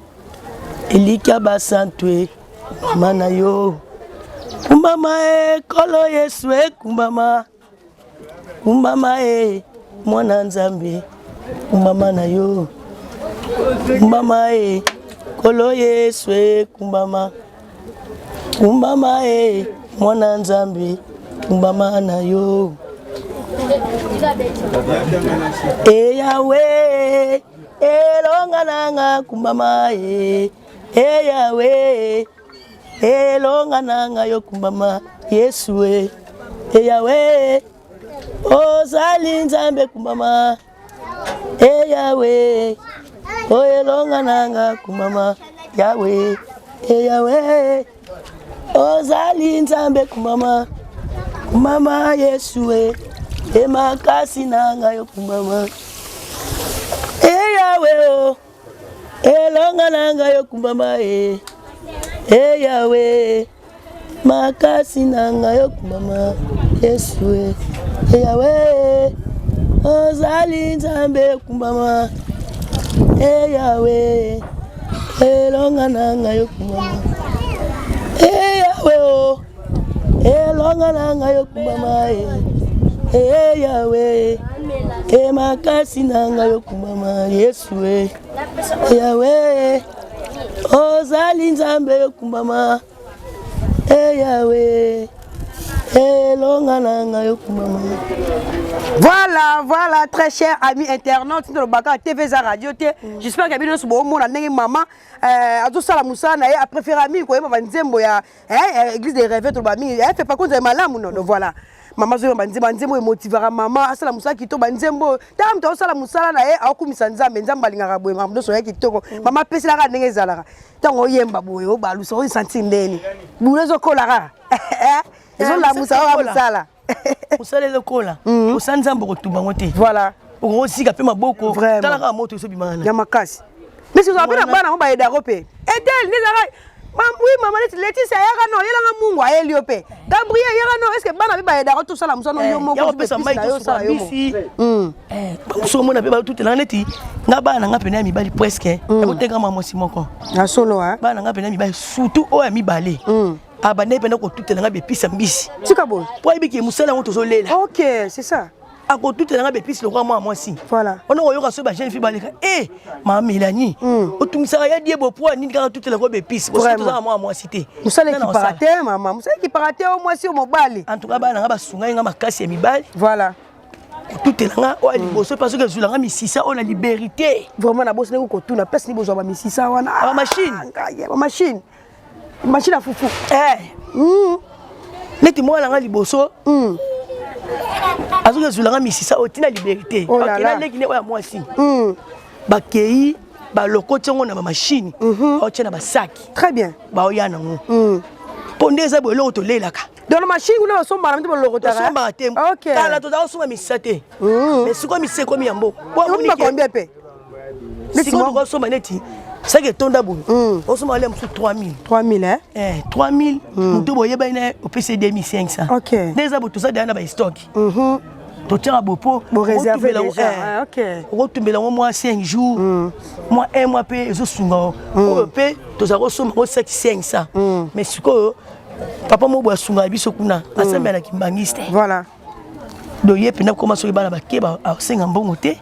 elikya basantu e mama na yo, kumbama ekolo Yesu, ekumbama, kumbama e mwana Nzambe, kumbama na yo, kumbama e kolo Yesu, ekumbama, kumbama e mwana Nzambe, kumbama na yo. Eyawe elonga nanga, kumbama e eyawe elonga nanga yo, kumbama Yesu e eyawe ozali Nzambe, kumbama eyawe o elonga nanga, kumbama Yawe. Eyawe ozali Nzambe kumama kumama Yesu e emakasi na ngai okumama Eyawe o elonga na ngai okumbama e Eyawe makasi na ngai okumbama Yesu e Eyawe ozali Nzambe okumbama Eyawe elonga na ngai okumbama Eyawe o elonga na ngai okumbama e Eyawe e makasi na ngai okumbama Yesu e Yawe ozali Nzambe okumbama e Yawe elonga na ngai okumbama. Voilà, voilà, très cher ami internaute, nous le TV za radio te. J'espère que bino nyonso bomona ndenge mama azosala mosala na ye, apréféré mingi koyeba banzembo ya église de réveil, toloba mingi fait par contre malamu non. Donc voilà, mama azoyeba banzembo, banzembo emotivaka mama asala mosala kitoko, banzembo oyo ntango moto azosala mosala na ye aokumisa Nzambe, Nzambe alingaka boye, makambo nyonso ya kitoko. Mama apeselaka ndenge ezalaka ntango oyemba boye, obalusa osentir ndeni bulu ezokola kaka, ezolamusa oyo mosala. Mosala ezokola, osala Nzambe okotumba yango te. Voilà. Okosika mpe maboko, tala kaka moto ezobimaka na ya makasi. Mais ozala mpe na bana yango bayedako mpe etel nde ezalaka oui mama, neti Leticia ayaka no oyelanga mungu ayeli yo mpe Gabriel yaka no, est ce que bana mpe bayedako tosala mosala yo moko? Ya kopesa mai tosuka mbisi, bamosusu omona mpe batutelanga neti nga bana na nga pene ya mibali presque yakotekama mwasi moko. Na solo. Bana na nga pene ya mibali, surtout oyo ya mibale, abandaki mpena kotutela nga bepisa mbisi. Tika boye. Po ayebiki mosala yango tozolela. Ok, c'est ça. Akotutela nga bepisi lokola mwana mwasi. Voilà. Wana koyoka soki bajeune fille baleka e mama Mélanie otungisaka ya die bo po nini kaka tutelaka bepisi, tozaka mwana mwasi te. Mosala ekipaka te mama, mosala ekipaka te, o mwasi o mobali. En tout cas bana nga basungai nga makasi ya mibali. Voilà. Kotutela nga oyo ya liboso mpe soki ezwilanga misisa oyo na liberté. Vraiment na bosi ndenge kotuna place nini bozwa bamisisa wana. Bamachine. Bamachine, machine ya fufu. Neti mwana nga liboso azoki ezwilanga misisa oyo ntina liberté, akela leki nde oyo ya mwasi, bakei balokoti yango na bamachine, baotia na basaki. Très bien. Baoya nango mpo nde eza boye, eloko tolelaka. Donc machine kuna basombaka nde bolokotaka? Tosombaka te. Kala tozala kosomba misisa te, mais sikoyo misisa ekomi ya mboka. Combien mpe? Sikoyo tokosomba neti saki etonda boye, osomba alia mosusu 3000. 3000? 3000, moto boyebani na opesi 2500. Nde eza boye, toza deya na bastock, totiaka bo po okotumbela yango mwa 5 jours, mwa 1 mois mpe ezosunga. Oyo mpe tozala kosomba yango 7500, mais sikoyo papa moko boye asungaka biso kuna, asambelaki mbangisi te. Voilà. Donc ye mpenza koma soki bana bake asenga mbongo te,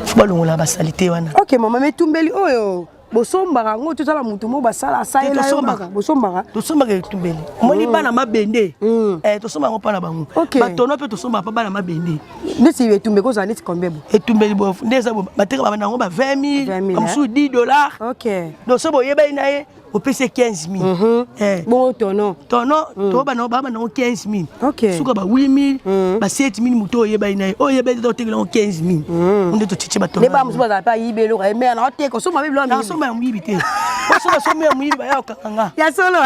fo balongola basali te wana. Ok mama, mais etumbeli oyo bosombaka yango, tozala motu moko basala asalela yo kaka, bosombaka? Tosombaka etumbeli, omoni bana mabende, tosombaka yango mpa na bango. Batono mpe tosombaka mpa bana mabende. Neti etumbe kozala neti combien bo? Etumbeli bo nde eza bateka bana yango ba 20 000, bamosusu 10 $. Donc so boyebani na ye, opesi 15 000. Bongo tono? Tono toba baba nango 15 000, suka ba 8 000, ba 7 000. Moto oyebani na ye, oyo oyebani te, otekela yango 15 000, nde totitie batono. Nde ba mosusu bazala mpe ayibi eloko emea na oteka, osomba mpe biloko. Nasomba ya moyibi te, osomba somba ya moyibi baya kokanga nga. Ya solo,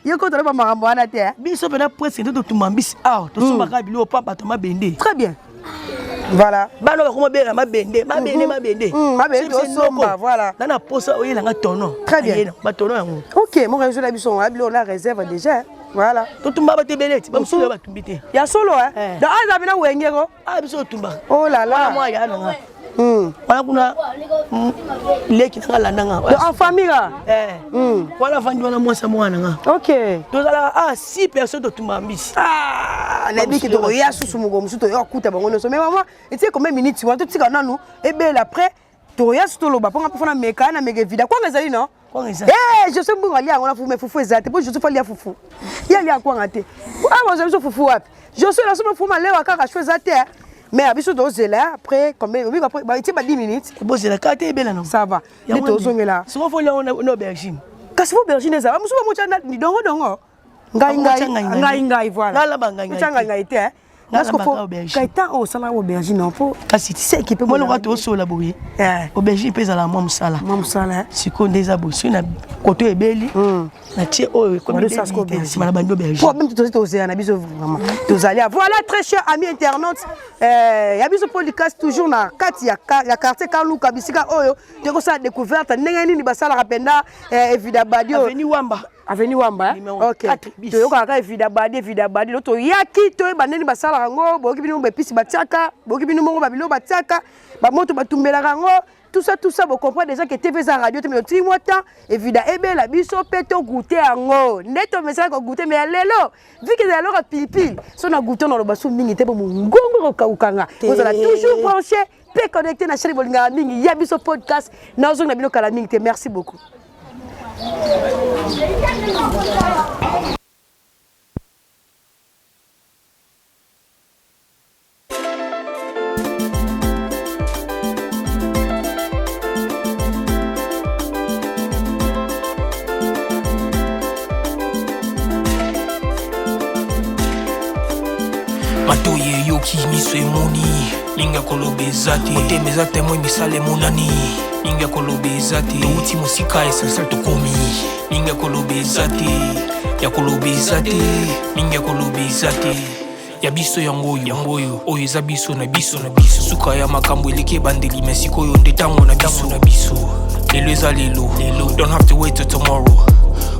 yo kotala bamakambo wana te. Biso mpena presque nde totumba mbisi awa, tosombaka biloko mpa bato mabende. Très bien, voilà. Bana bakoma bela mabende, mabende, mabende. Mabende tosomba, voilà. Na na posa oyelanga tono. Très bien. Batono yango. Ok, moko ezola biso ya biloko na réserve déjà, voilà. Totumba bato ebele ti bamosusu oyo batumbi te. Ya solo, donc aza pena wengeko. Ah, biso totumbaka. Oh là là. Mwa ya nanga wana kuna, leki nanga alandanga. En famille ka? Wana avandi wana, mwasi ya mwana nanga. Tozalaka ah six personnes, totumbaka mbisi. Nayebi ke tokoya susu moko mosusu, toya kokuta bango nyonso. Mais mama, etie combien minutes wana? Totika nanu ebela, après tokoya susu toloba mponga mpo fana meka na meka evida. Kwanga ezali non? Joseph Mbongo alia yango na fufu, mais fufu eza te mpo Joseph alia fufu, ye alia kwanga te. Awa ozwa biso fufu wapi? Joseph nasomba fufu malewa kaka, sho eza te. Mais biso tozela après combien? Obi après etie ba 10 minutes. Bozela kaka te, ebela nango. Ça va, nde tozongela. Siko fo lia na aubergine. Kasi fo aubergine ezala, mosusu bamotya dongo dongo, ngai ngai ngai ngai, voilà. Nalaba ngai. Ngai ngai te. Gaëtan oyo osalaka aubergine non po kasi seki mpe mwana lokola tosola boye eh. Aubergine mpe ezalaka mwa mosala mwa mosala eh. Sikoyo nde eza boye soki na koto ebeli natie oyo ekomi nsima na bandi aubergine po meme tozi tozela na biso vraiment tozali. Voilà, très cher ami internaute eh, ya biso podcast, toujours na kati ya quartier Kaluka, bisika oyo tokosala découverte ndenge nini basalaka mpenza Evida Badio. Avenue Wamba. Avenue Wamba, eh? Ok, toyokaka kaka Evida Badi, Evida Badi. Lo toyaki toyeba ndeni basalaka yango. Boyoki bino baepisi batiaka, boyoki bino moko babilo batiaka, bamoto batumbelaka yango, tout ça, tout ça. Bocomprendre déjà que TV eza radio te, mais otiki mwa temps Evida ebela biso mpe togoûter yango nde tomesaka kogoûter. Mais ya lelo, vu que ezala eloko ya pilipili, so na goûter naloba so mingi te, bo mongongo ekokawukanga. Ozala toujours branché mpe connecté na chaîne bolingaka mingi ya biso podcast. Nazongi na bino kala mingi te. Merci beaucoup. Matoyi eyoki, miso emoni, mingi ya koloba eza te. Motema eza témoin, misala emonani, mingi ya koloba eza te. Touti mosika, essentiel tokomi, mingi ya koloba eza te, ya koloba eza te, mingi ya koloba eza te. Ya biso yango oyo, yango oyo, oyo eza biso na biso na biso. Suka ya makambo eleki ebandeli, me sikoyo nde ntango na biso na biso. Lelo eza lelo lelo, don't have to wait till tomorrow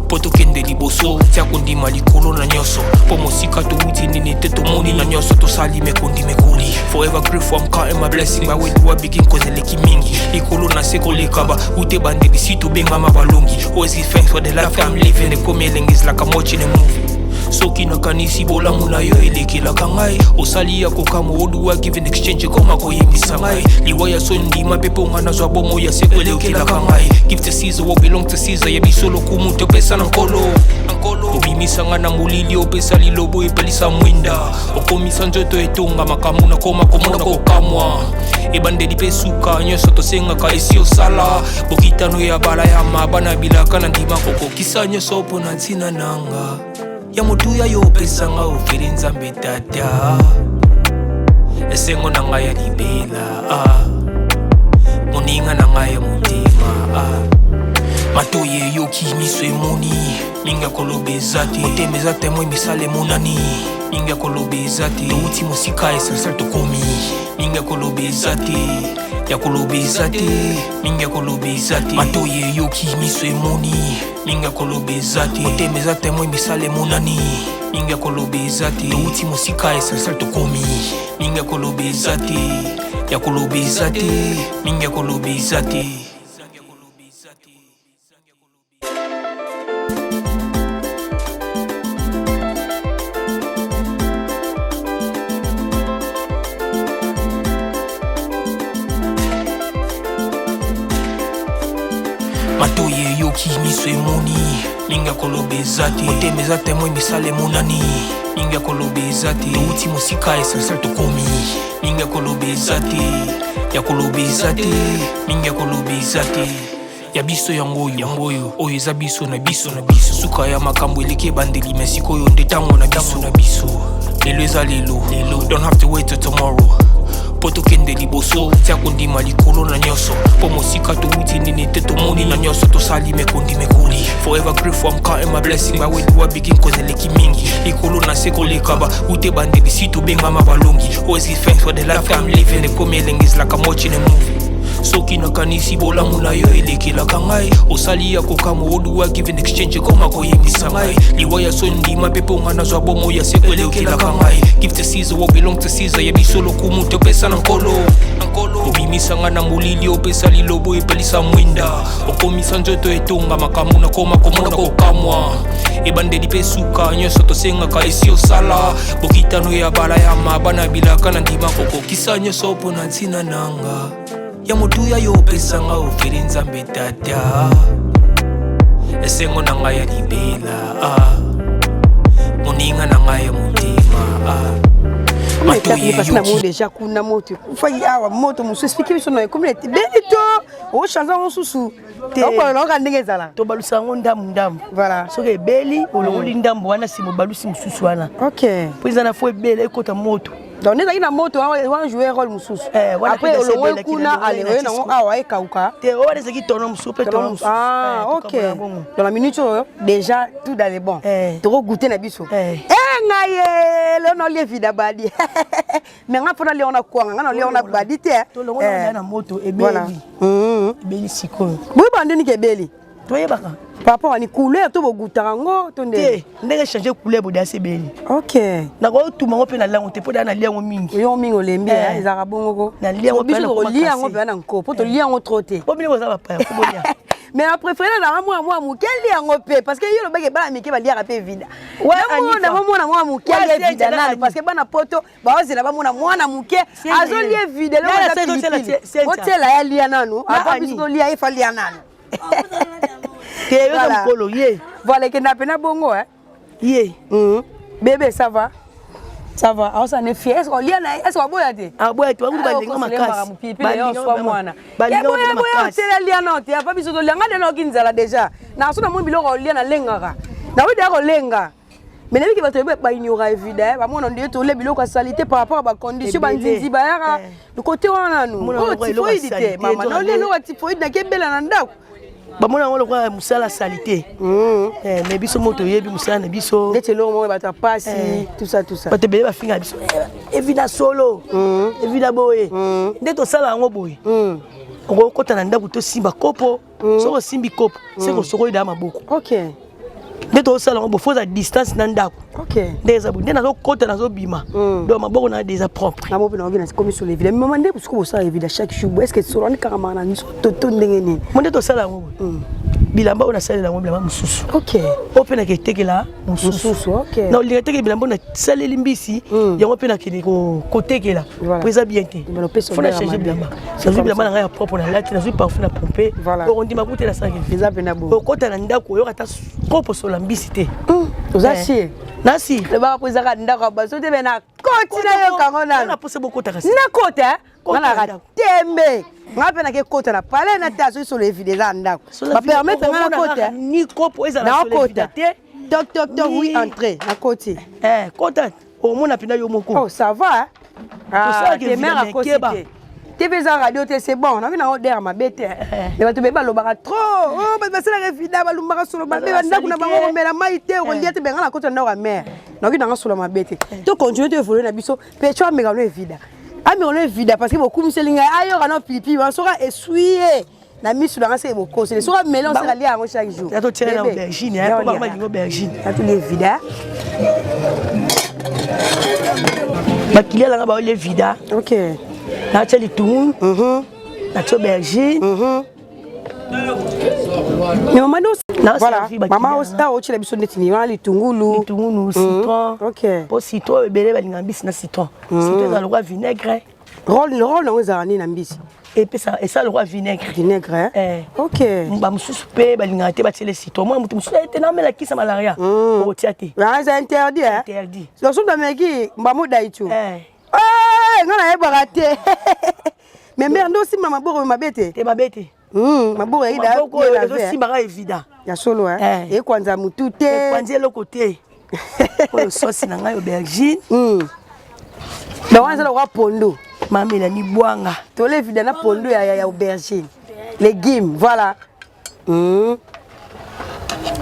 mpo tokende liboso. Tia kondima likolo na nyonso, mpo mosika towuti nini te, tomoni na nyonso tosali mekondi mekoli. Forever grateful, I'm counting my blessing. By where do I begin? Cause eleki mingi likolo na se koleka ba ute bandeli si tobengama balongi. Always give thanks for the life I'm living. Ekomi elengi, is like I'm watching a movie. Soki nakanisi bolamu na yo elekelaka ngai, osali ya kokamwa. Oduwa give in exchange ekoma koyembisa ngai liwa ya so ndima mpe mpo nga nazwa bomo ya seko elekelaka ngai. Give to Caesar what belong to Caesar. Ya biso lokumu topesa na Nkolo. Obimisa nga na molili, opesa lilobo epelisa mwinda, okomisa nzoto etonga makambo nakoma komona kokamwa. Ebandeli mpe suka, nyonso tosengaka esi osala. Bokitano ya bala ya mabana bilaka na ndima kokokisa nyonso mpo na ntina nanga ya motuya yo opesanga ofeli. Nzambe Tata, esengo na ngai ya libela, ah. Moninga na ngai ya motema, ah. Matoyi eyoki, miso emoni, mingi ya koloba eza te. Motema eza témoin, misala emonani, mingi ya koloba eza te. Touti mosika, essentiel tokomi, mingi ya koloba eza te, ya koloba eza te, mingi ya koloba eza te. Matoyi eyoki, miso emoni, mingi ya koloba eza te. Motema eza témoin, misala emonani, mingi ya koloba eza te. Touti mosika, essentiel tokomi, mingi ya koloba eza te, ya koloba eza te, mingi ya koloba eza te. Matoyi eyoki, miso emoni, mingi ya koloba eza te. Motema eza témoin, misala emonani, mingi ya koloba eza te. Touti mosika, essentiel tokomi, mingi ya koloba eza te, ya koloba eza te, mingi ya koloba eza te. Ya biso yango oyo, yango oyo, oyo eza biso na biso na biso. Suka ya makambo eleki ebandeli, me sikoyo nde ntango na biso na biso. Lelo eza lelo lelo, don't have to wait till tomorrow mpo tokende liboso. Tia kondima likolo na nyonso, mpo mosika towuti nini te, tomoni na nyonso tosali mekondi mekoli. Forever grateful, I'm counting my blessing. By where do I begin? Cause eleki mingi likolo na se koleka ba ute bandeli si tobengama balongi. Always give thanks for the life I'm living. Ekomi elengi, is like I'm watching a movie. Soki nakanisi bolamu na yo elekelaka ngai, osali ya kokamwa. Oduwa give in exchange ekoma koyembisa ngai liwa ya so ndima mpe mpo nga nazwa bomo ya seko elekelaka ngai. Give to Caesar what belong to Caesar. Ya biso lokumu topesa na Nkolo. Obimisa nga na molili, opesa lilobo epelisa mwinda, okomisa nzoto etonga makambo nakoma komona kokamwa. Ebandeli mpe suka, nyonso tosengaka esi osala. Bokitano ya bala ya mabana bilaka na ndima kokokisa nyonso mpo na ntina nanga ya motuya yo opesanga ofeli. Nzambe Tata, esengo na ngai ya libela, ah. Moninga na ngai ya motema, ah. Matoyi eyoki déjà kuna moto ekufaki awa, moto mosusu. Explique biso na ekomi na beli to. Ochange yango susu. Okolonga ndenge ezala. Tobalusa yango ndambu ndambu. Voilà. Soki ebeli olongoli ndambu wana nsima obalusi mosusu wana. Ok. Mpo eza na fo ebele ekota moto. Donc nde ezalaki na moto wana jouer rôle mosusu. Eh, après olongoli kuna ale nango awa ekauka. Te wana ezalaki tono mosusu mpe tono mosusu. Ah ok. Dans la minute oyo déjà tout dans les bons. Eh. Toko goûter na biso. Eh, eh ngai ye lelo naolia vida badi. Mais nga mpona lia wana kwanga nga naolia wana badi te. Tolongola na moto ebeli. Ebeli sikoyo. Boyeba ndeni ke ebeli. Toyebaka. Par rapport à ni couleur to bogutaka yango to nde. Te ndenge changer couleur bodasi ebeli. Ok. Nakotuma yango mpe na lango te mpo daa nalia yango mingi. Yo mingi olembi ezalaka bongo ko. Nalia yango biso tokolia yango mpenza na nko mpo tolia yango trop te. Po bino boza bapaya po bolia. Mais na préféré na mwa mwa moke lia yango mpe parce que yo lobaki bana mike baliaka mpe vida. Namona mwana mwa moke alia vida nanu parce que bana poto baozela bamona mwana moke azolia vida otiela ye alia nanu avant biso tolia ye fa lia nanu. Te yo za mokolo ye. Voilà ekenda mpe na bongo eh. Ye. Bébé ça va? Ça va. Aosa ne fier. Est-ce qu'on lia na est-ce qu'on boya te? Aboya te, bango balinga makasi. Balinga mwana. Balinga boya boya otela lia na te. Apa biso to lia ngade na okinzala déjà. Na so na mo biloko olia na lengaka. Na wida ko lenga. Mais nayebi ke bato ba ignora évident, ba mona ndie to le biloko ya salité par rapport à ba condition ba nzinzi ba yaka. Côté wana nanu. Oh typhoïde te mama. Na olia eloko ya typhoïde na kebela na ndako. Bamona yango lokola mosala salité. Mais biso moto toyebi mosala na biso. Ndeti eloko moko bato ya pasi, tout ça tout ça. Bato ebele bafingaka biso evida solo, evida boye. Nde tosala yango boye. Okokota na ndako tosimba kopo, soki osimbi kopo, seko sokoli da maboko. Ok. Nde tosala yango boye, faut ozala distance na ndako. Ok. Nde eza boye, nde nazokota nazobima. Donc maboko na déjà propre. Na mope na oki na komi sur les villes. Maman nde siko bosala evida chaque jour. Est-ce que solo ni kaka na nzoto to ndenge nini? Mo nde tosala yango boye. Bilamba oyo nasalela yango bilamba mosusu. Ok. Oyo mpe nake etekela mosusu. Mosusu, ok. Na olinga tekela bilamba oyo nasaleli mbisi, yango mpe nakende kotekela. Po eza bien te. Faut na changer bilamba. Nazwi bilamba na ngai ya propre nalati, nazwi parfum na pompe. Okondima kutu te nasalaka Eza mpe na bongo. Okota na ndako oyoka ata kopo sola mbisi te. Oza sie. Nasi. Lobaka po ezaka ndako ya baso te me na koti nayoka yango nanu. Na posa bokotaka si. Nakota Kota nga nalaka ndako. tembe. Nga mpe nake kota na palais na te azoki solo evide eza ndako. Ba permettre nga nakota. Ni kopo ezala solo evide te. Toc toc toc oui entrée nakoti. Eh kota omona mpenza yo moko. Oh ça va. Ah te mère akosi te. TV eza radio te c'est bon nabi nango der mabe te mais bato bebe balobaka trop oh bato basalaka evida balumbaka solo mabe bandako na bango komela mai te okolia te benga na kota ndako ya mare nakoki nanga solo mabe te to continue to évolue na biso mpe tio ameka no evida ameka no evida parce que bokumiseli ngai ayoka no pilipili wana soki esui na misu na nga seke bokosele soki ameli oseka alia yango chaque jour ya totiela na aubergine po bango balingi aubergine atolia evida bakilia nanga baolia evida ok natia litungulu natia aubergine Mais maman voilà maman osta otiela biso ndeti ni wana litungulu litungulu citron ok po citron ebele balinga mbisi na citron citron ezala lokola vinaigre rôle rôle nango ezalaka nini na mbisi epesa esala lokola vinaigre vinaigre eh. ok bamosusu mpe balingaka te batiele citron mwana moto mosusu ete namela kisa malaria okotia te eza interdit interdit soki ameki mbamo daitu eh. nga nayebaka te mais mare nde osimba maboko mabe te te mabe te maboko ezosimbaka evida ya solo ekwanza motu te ekwanzi eloko te oyo sosi na ngai aubergine donc wana eza lokola pondu mamelani bwanga tole evida na pondu ya aubergine légume voilà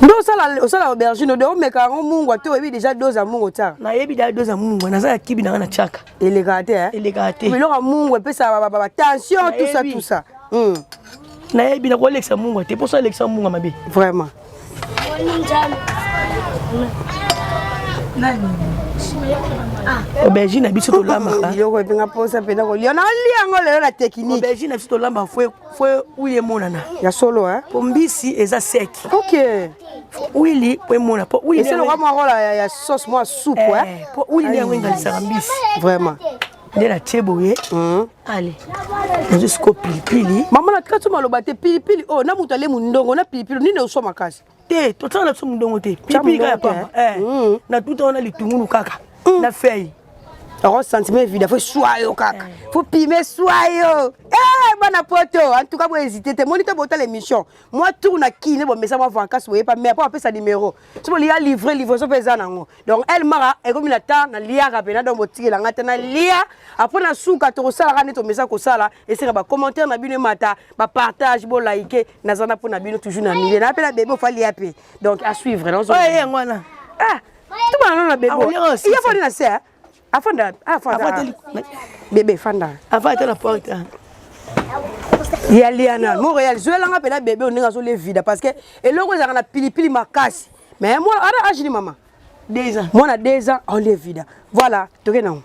nde osala aubergine ode omeka yango mungwa te oyebi déjà dose ya mungwa otiaka nayebi da dose ya mungwa naza ya kibi na ngai natiaka elekaka te elekaka te biloko ya mungwa epesaka batension tout ça tout ça nayebi nakolekisa mungwa te mposo alekisa mungwa mabe vraiment aubergine na biso tolambaka biloko epenga mposa mpenza kolia nalia yango lelo na technique aubergine na biso tolamba fo huile emonana ya solo po mbisi eza sec ok huile po emona po huile eseloko mwa rola ya sauce mwa supu po huile nde yango engalisaka mbisi vraiment nde natie boye ale nazwi siko pilipili mama na tika so maloba te pilipili oyo na moto ale mondongo na pilipili nini oswa makasi te totiaka na biso mondongo te pilipili kaka ya pamba na tuta wana litungulu kaka na feuille oko sentiment evida fo eswa yo kaka fo pime eswa yo. Bana poto, en tout cas bo hésiter te. Moni to botala émission. Moi tour na kine bo mesa mwa vacances boye pa mais po apesa numéro. So bo lia livrer livraison pe eza nango. Donc El Mara ekomi na temps na liaka pena donc botikela nga te na lia. Après na suka tokosalaka nde tomesa kosala esika ba commentaire na bino emata, ba partage, bo like naza na pona bino toujours na milieu. Na pe na bébé ofali ya pe. Donc à suivre. Oyo yango wana. Ah, tout bana na bébé. Il y a pas na se. Afanda, afanda. Bébé fanda. Afanda na porte. Ya liana, Montréal, zwelanga pena bébé oninga zo le vida parce que eloko ezalaka na pilipili makasi. Mais moi, ara âge ni maman. 2 ans. Mwana 2 ans, on le vida. Voilà, toke nango.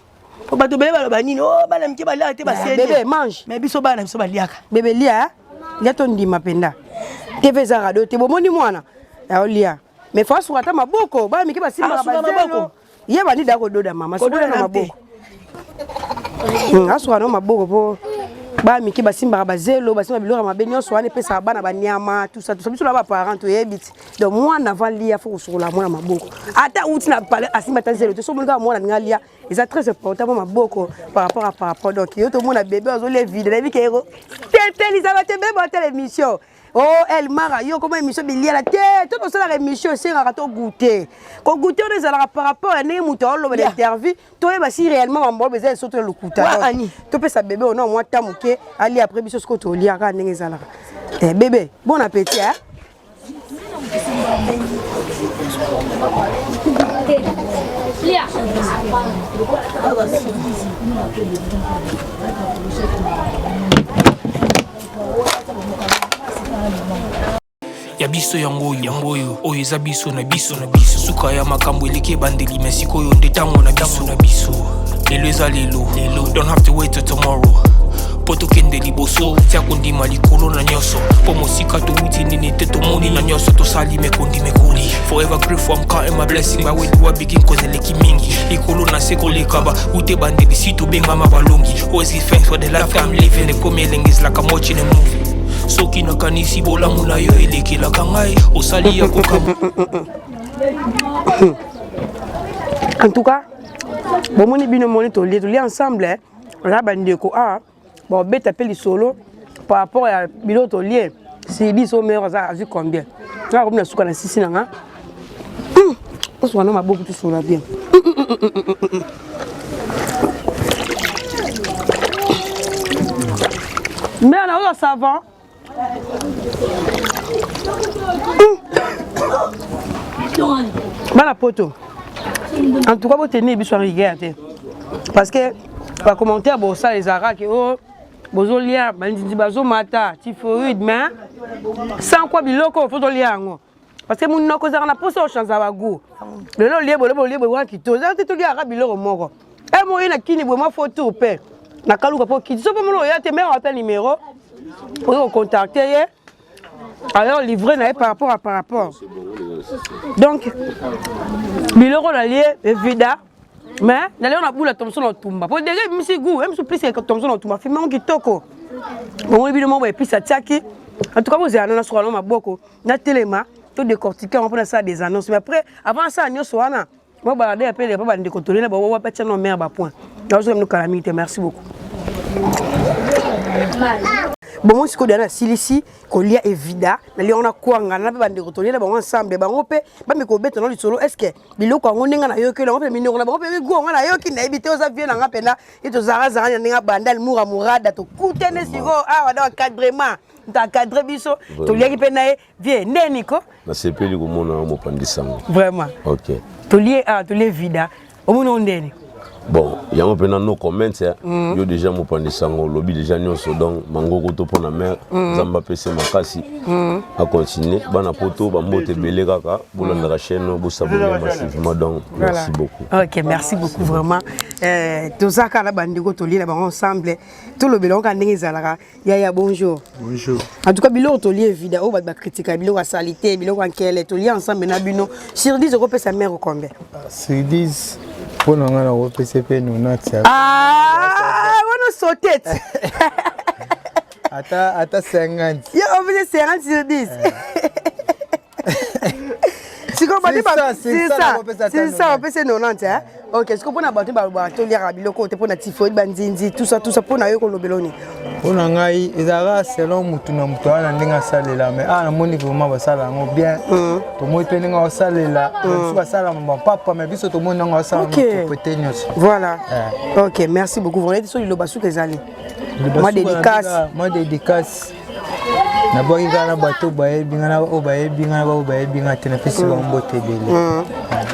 Po bato bele baloba nini? Oh bana mike baliaka te baseli. Bébé mange. Mais biso bana biso baliaka. Bébé lia, lia to ndima penda. TV eza radio te bomoni mwana. Aolia. Mais faut asuka ata maboko, bana mike basimbaka maboko. Ye bandi da kododa mama, kododa na maboko. Asuka na maboko po bana mike basimbaka bazelo, basimba biloko ya mabe nyonso wana epesaka bana banyama, tout ça tout ça. Biso na ba parents toyebi ti. Donc mwana avant lia faut kosukola mwana maboko. Ata uti na palais asimba ata zelo te, so omoni kaka mwana alingi alia, eza très important mpo maboko par rapport à par rapport. Donc yo tomona bébé azolia vide, nayebi ke tetelisa bato ebele batala émission. Oh El Mara, yo comment émission biliala te, to tosalaka émission esengaka to goûter. Ko goûter wana ezalaka par rapport ya ndenge moto aoloba na interview, toyeba si réellement mambo oyo eza esoto ya lokuta. Topesa bébé ono mwa temps moke, alia après biso sikoyo toliaka ndenge ezalaka. Eh bébé, bon appétit hein. Ya biso yango oyo, yango oyo, oyo eza biso na biso na biso. Suka ya makambo eleki ebandeli, mais sikoyo nde ntango na biso na biso. Lelo eza lelo, lelo, don't have to wait till tomorrow. Po tokende liboso, tia kondima likolo na nyonso. Po mosika towuti nini te tomoni na nyonso tosali mekondi mekoli. Forever grateful, I'm counting my blessing. But where do I begin? Cause eleki mingi. Likolo na se koleka ba ute bandeli si tobengama balongi. Always give thanks for the life I'm living. Ekomi elengi is like I'm watching a movie. Soki nakanisi bolamu na yo elekelaka ngai, osali ya kokamwa. En tout cas, bomoni bino moni tolie tolie ensemble na bandeko awa babeta mpe lisolo par rapport ya biloko tolie. Si biso meilleur aza azwi combien? Nga komi na suka na sisi na nga. Osuka na maboko tosola bien. Mais na oyo savon. Bana poto. En tout cas, botenir biso en rigueur te. Parce que ba commentaire bosala ezalaka ke oh bozolia bandindi bazomata typhoïde, mais sans quoi biloko faut tolia yango. Parce que monoko ezalaka na mposa ochange bagoût. Lelo olie boye, lobi olie boye, wana kitoko. Ezalaka te toliaka biloko moko. E moye na kini boye mwa faux tour mpe nakaluka mpo kiti so mpo mona oya te, mare ata numéro oyo kocontacte ye, alors livre na ye par rapport à par rapport. Donc biloko nalie evida, mais nalie na bula thomson na otumba po déjà ebimisi goût emisu plus que thomson na otumba filme yango kitoko. Bomoni bino moko baepice atiaki. En tout cas bozela na nasuka na maboko natelema to décortiquer yango mpo nasala des annonces. Mais après, avant asala nyonso wana, mo balade ya pele po bandeko tolie na bango batia no mare bapoint nazoka bino kala mingi te. Merci beaucoup. Bongo sikoyo dana asilisi kolia evida, nalia wana kwanga na mpe bandeko tolie na bango ensemble, bango mpe bameki kobeta na lisolo. Est ce que biloko yango ndenge nayoki yango mpe minoko na bango mpe migo yango nayoki, nayebi te. Oza vie na nga mpena ye tozalazala na ndenge abanda mura murada tokutene sikoyo awa na encadrement, moto encadre biso, toliaki mpe na ye. Vie ndeni ko nasepeli komona mopanzi sango. Vraiment. Ok. Tolie awa, tolie vida, omoni o ndeni. Bon, yango mpena no comment ya yo déjà mopanzi sango olobi déjà nyonso. Donc mangoko to mpona mare, Nzambe apesi makasi acontinue. Bana poto, bambote ebele kaka, bolandaka chaîne, bosabonner massivement. Donc merci beaucoup. Ok, merci beaucoup vraiment. Toza kaka na bandeko, tolie na bango ensemble, tolobela yango kaka ndenge ezalaka. Yaya, bonjour. Bonjour. En tout cas biloko tolie evida, oyo bato bakritika biloko ya salité, biloko ya nkele, tolie ensemble na bino. Sur 10 okopesa mare combien? Sur 10, mpo na ngai nakopesa mpe 90. Ah, wana sauté. Ata 50. Yo opesa 50 sur 10. Sikoyo bandi ba 600 opesa 90. Ok, est-ce que mpona bato balobaka toliaka biloko te mpona typhoïde, banzinzi, tout ça, tout ça, mpona yo kolobela oni? Mpo na ngai, ezalaka selon mutu na mutu wana ndenge asalela, mais awa namoni vraiment basala yango bien. Tomoni mpe ndenge aosalela, biso basala bapapa, mais biso tomoni ndenge aosala propreté nyonso. Voilà. Ok, merci beaucoup. Vraiment, so liloba suka ezali mwa dédicace. Mwa dédicace, nabwaki kaka na bato bayebi nga na oyo bayebi nga na baoyo bayebi nga te, napesi bango mbote ebele.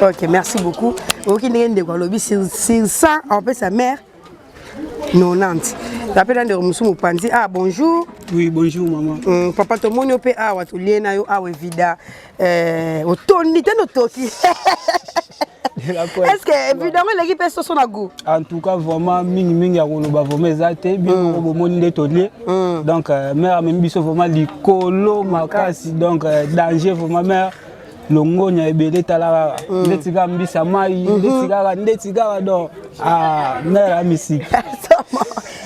Ok, merci beaucoup. Oyoki ndenge ndeko alobi, sur 100 apesa mare 90. Napela ndeko mosusu mopanzi. Ah, bonjour. Oui, bonjour maman. Papa, tomoni yo mpe awa, tolie na yo awa evida. Otondi te, notoki. Est ce que evida yango eleki mpe soso na goût? En tout cas, vraiment, mingi mingi ya koloba vraiment eza te. Bino moko bomoni nde tolie. Donc mare amemi biso vraiment likolo makasi, donc danger vraiment. Mare, longonya ebele. Tala kaka ndeti kaka mbisa mai, ndeti kaka, ndeti kaka. Donc ah, mare amisiki.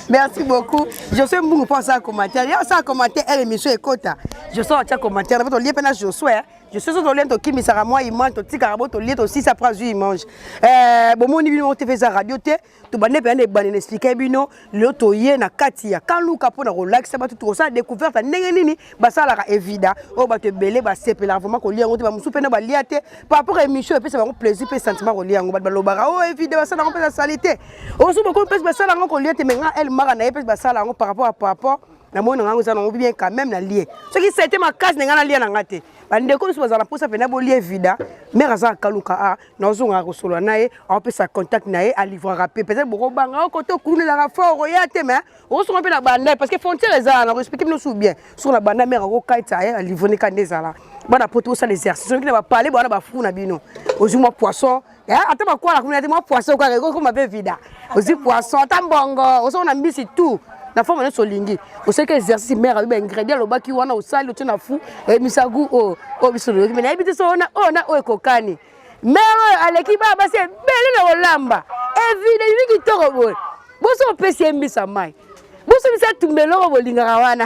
Merci beaucoup. Josué Mbungu mpo asala commentaire. Ye asala commentaire, ele émission ekota. Josué atia commentaire na po tolie mpe na Josué. Josué, so tolie, tokimisaka mwa image, totikaka bo tolie, tosisa, après azwi image. Bomoni bino te, eza radio te. Tobande mpenza na ebandeli, expliquer bino. Lelo toye na kati ya Kaluka mpona kolakisa bato, tokosala découverte ya ndenge nini basalaka evida oyo bato ebele basepelaka vraiment kolia yango te. Bamosusu mpe na balia te. Par rapport à émission, epesa bango plaisir mpe sentiment kolia yango. Bato balobaka oyo evida basala yango mpe sali te, oyo bokomi mpe basala yango kolia te. Mais nga El Mara na ye mpe basala yango par rapport namoni na ngango eza nango bien quand même. Nalie soki sete makasi na ngai, nalia na nga te. Bandeko biso bazala mposa mpena bolia evida, mare aza Kaluka. A nazongaka kosolola na ye, aopesa contact na ye, alivraka mpe. Peut-être bokobanga okote okulunelaka fort oya te, mais okosonga mpe na banda, parce que frontière eza na koexpliquer bino su bien. Soki na banda, mare akokaita ye, alivre nika nde ezala. Bana poto, osala exercice soki na bapale bwana bafu na bino, ozwi mwa poisson, ata bakwala kuna te, mwa poisson kaka ekokoma mpe vida. Ozwi poisson, ata mbongo, ozomona mbisi, tout na forme nyonso olingi. Osalaki exercice, mare abi baingrédient alobaki wana, osali, otie na fu, oyebisa gu oyo oyo biso toyoki. Me nayebi te so ona oyo na oyo ekokani. Mare oyo aleki bana basi ebele na kolamba evide bibi kitoko boye. Boso opesi ye mbisa mai, boso bisa tumba, eloko bolingaka wana.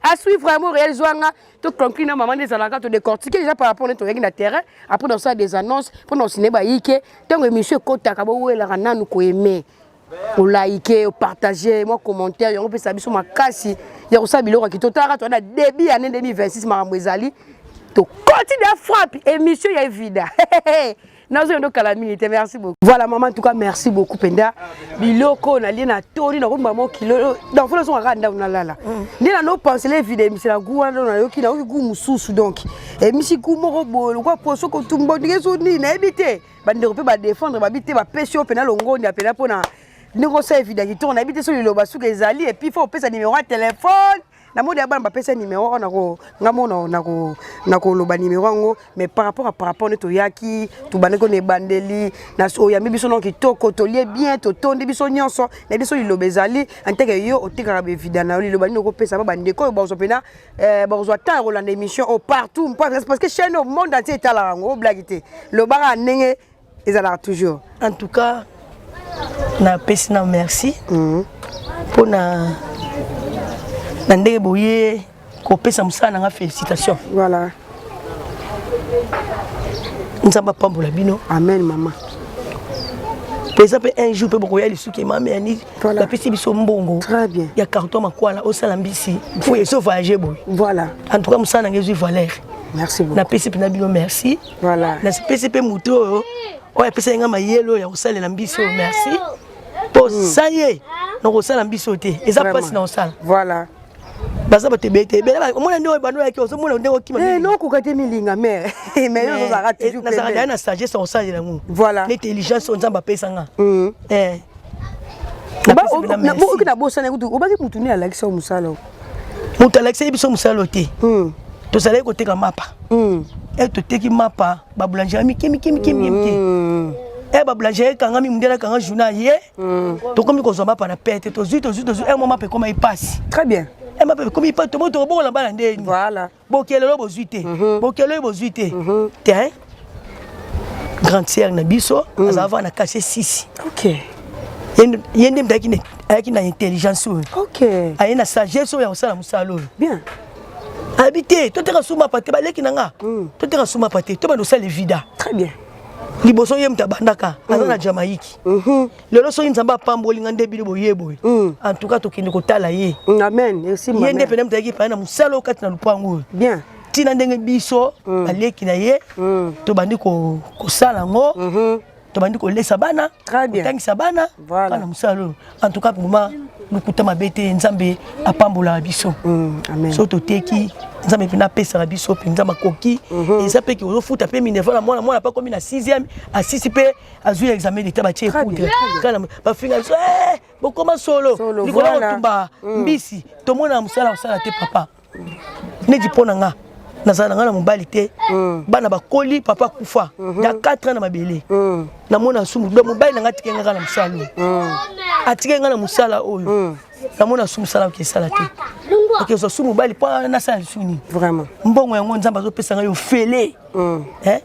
À suivre mo réel zwanga toconclure na mama nde ezalaka, todécortique déjà par rapport nde toyaki na terrain. Après tosala des annonces mpona osine bayike. Ntango émission ekotaka, bowelaka nanu koaimer, olike, opartage mwa commentaire, yango opesa biso makasi ya kosala biloko ya kitoko. Talaka, toza na début ya année 2026, makambo ezali, tokoti de frappe émission ya evida. Nazoyo kala mingi te. Merci beaucoup. Voilà maman, en tout cas merci beaucoup mpenza. Biloko nalie na toni, nakomba mo kilo. Donc fo nazonga kaka ndako, nalala nde nanopensele evida emisi na gu wana. Nayoki gu mosusu, donc emisi gu moko boye lokwa poso kotumba ndenge so nini, nayebi te. Bandeko mpe badéfendre babi te, bapesi yo mpena longondi apena mpona ndenge osala evida kitoko. Nayebi te so liloba suka ezali. Et puis faut opesa numéro ya telefone. Namoni ya bana bapesa numéro oyo, nako nga mo nakoloba numéro yango. Mais par rapport nde toyaki, tobandaki na ebandeli, oyambi biso no kitoko, tolie bien, totondi biso nyonso. Na biso liloba ezali anteke yo otekaka bevida na yo, liloba nini okopesa ba bandeko oyo bazwa mpena, bakozwa temps ya kolanda émission oyo partout, parce que chaîne au monde entier etalaka yango? Oblaki te, lobaka ndenge ezalaka toujours. En tout cas, napesi na merci mpona na ndenge boye kopesa mosala na nga félicitation. Voilà. Nzambe apambola bino. Amen mama. Mpe eza mpe un jour mpe bokoya lisuki emame yani bapesi biso mbongo ya carton makwala, osala mbisi po ezo voyage boye. Voilà. En tout cas, mosala nanga ezwi valeur. Merci beaucoup. Napesi mpena bino merci. Voilà. Napesi mpe motu oyo oyo apesaki nga mayele oyo ya kosalela mbisi oyo merci, mpo sa ye na kosala mbisi oyo te, eza mpasi na kosala. Voilà. Baza bato ebele te, ebele. Omona ndenge bando oyaki, ozomona ndenge okima. Nokoka te milinga, mais yo ozalaka toujours Nazalaka deya na sagesse ya kosalela yango. Voilà. Na intelligence oyo Nzambe apesanga. Oki na bosana kutu, obaki mutu nini alakisa yo mosala oyo? Moto alakisaki biso mosala oyo te. Tozalaki koteka mapa. E toteki mapa, baboulangerie mike mike mike mike mike. E baboulangerie ekangami, mondele akanga journal ye, tokomi kozwa mapa na pete. Tozwi, tozwi, tozwi, e mo mapa ekoma epasi. Très bien. E mapa ekomi epasi, tomo tokobokola bana ndeni. Voilà. Bokelelo bozwi te, bokelo oyo bozwi te te. Grande sœur na biso azala va na quartier 6. Ye nde moto ayaki na intelligence oyo, aye na sagesse oyo ya kosala mosala oyo. Bien. Ayebi te, toteka su mapa te, baleki na nga, toteka su mapa te, tobanda osala evida. Très bien. Liboso ye moto abandaka aza na Jamaïque. Lelo soki Nzambe apamboli nga nde bino boye boye, en tout cas tokende kotala ye. Amen. Ye nde pene moto ayaki paya na mosala oyo kati na lupango oyo. Bien. Ntina ndenge biso baleki na ye tobandi kosala yango, tobandi kolesa bana, kotangisa bana na mosala oyo. En tout cas, vraiment, lokuta mabe te, Nzambe apambolaka biso. So toteki, Nzambe mpena apesaka biso mpenza makoki. Eza mpe ke ozofuta mpe minerval na mwana, mwana mpe akomi na 6e, asisi mpe azwi examen d'état, batie poudre. Bafinga biso: "Bokoma solo likolo ya kotumba mbisi." Tomona mosala kosala te, papa. Neti mpo na nga, nazala na nga na mobali te. Bana bakoli, papa akufa ya 4 ans na mabele. Namona sumu. Donc mobali na nga atiki nga kaka na mosala oyo, atiki nga na mosala oyo. Namona su mosala oyo esala te, okezwa su mobali mpo nasala lisu nini? Vraiment. Mbongo yango Nzambe azopesa ngai ofele,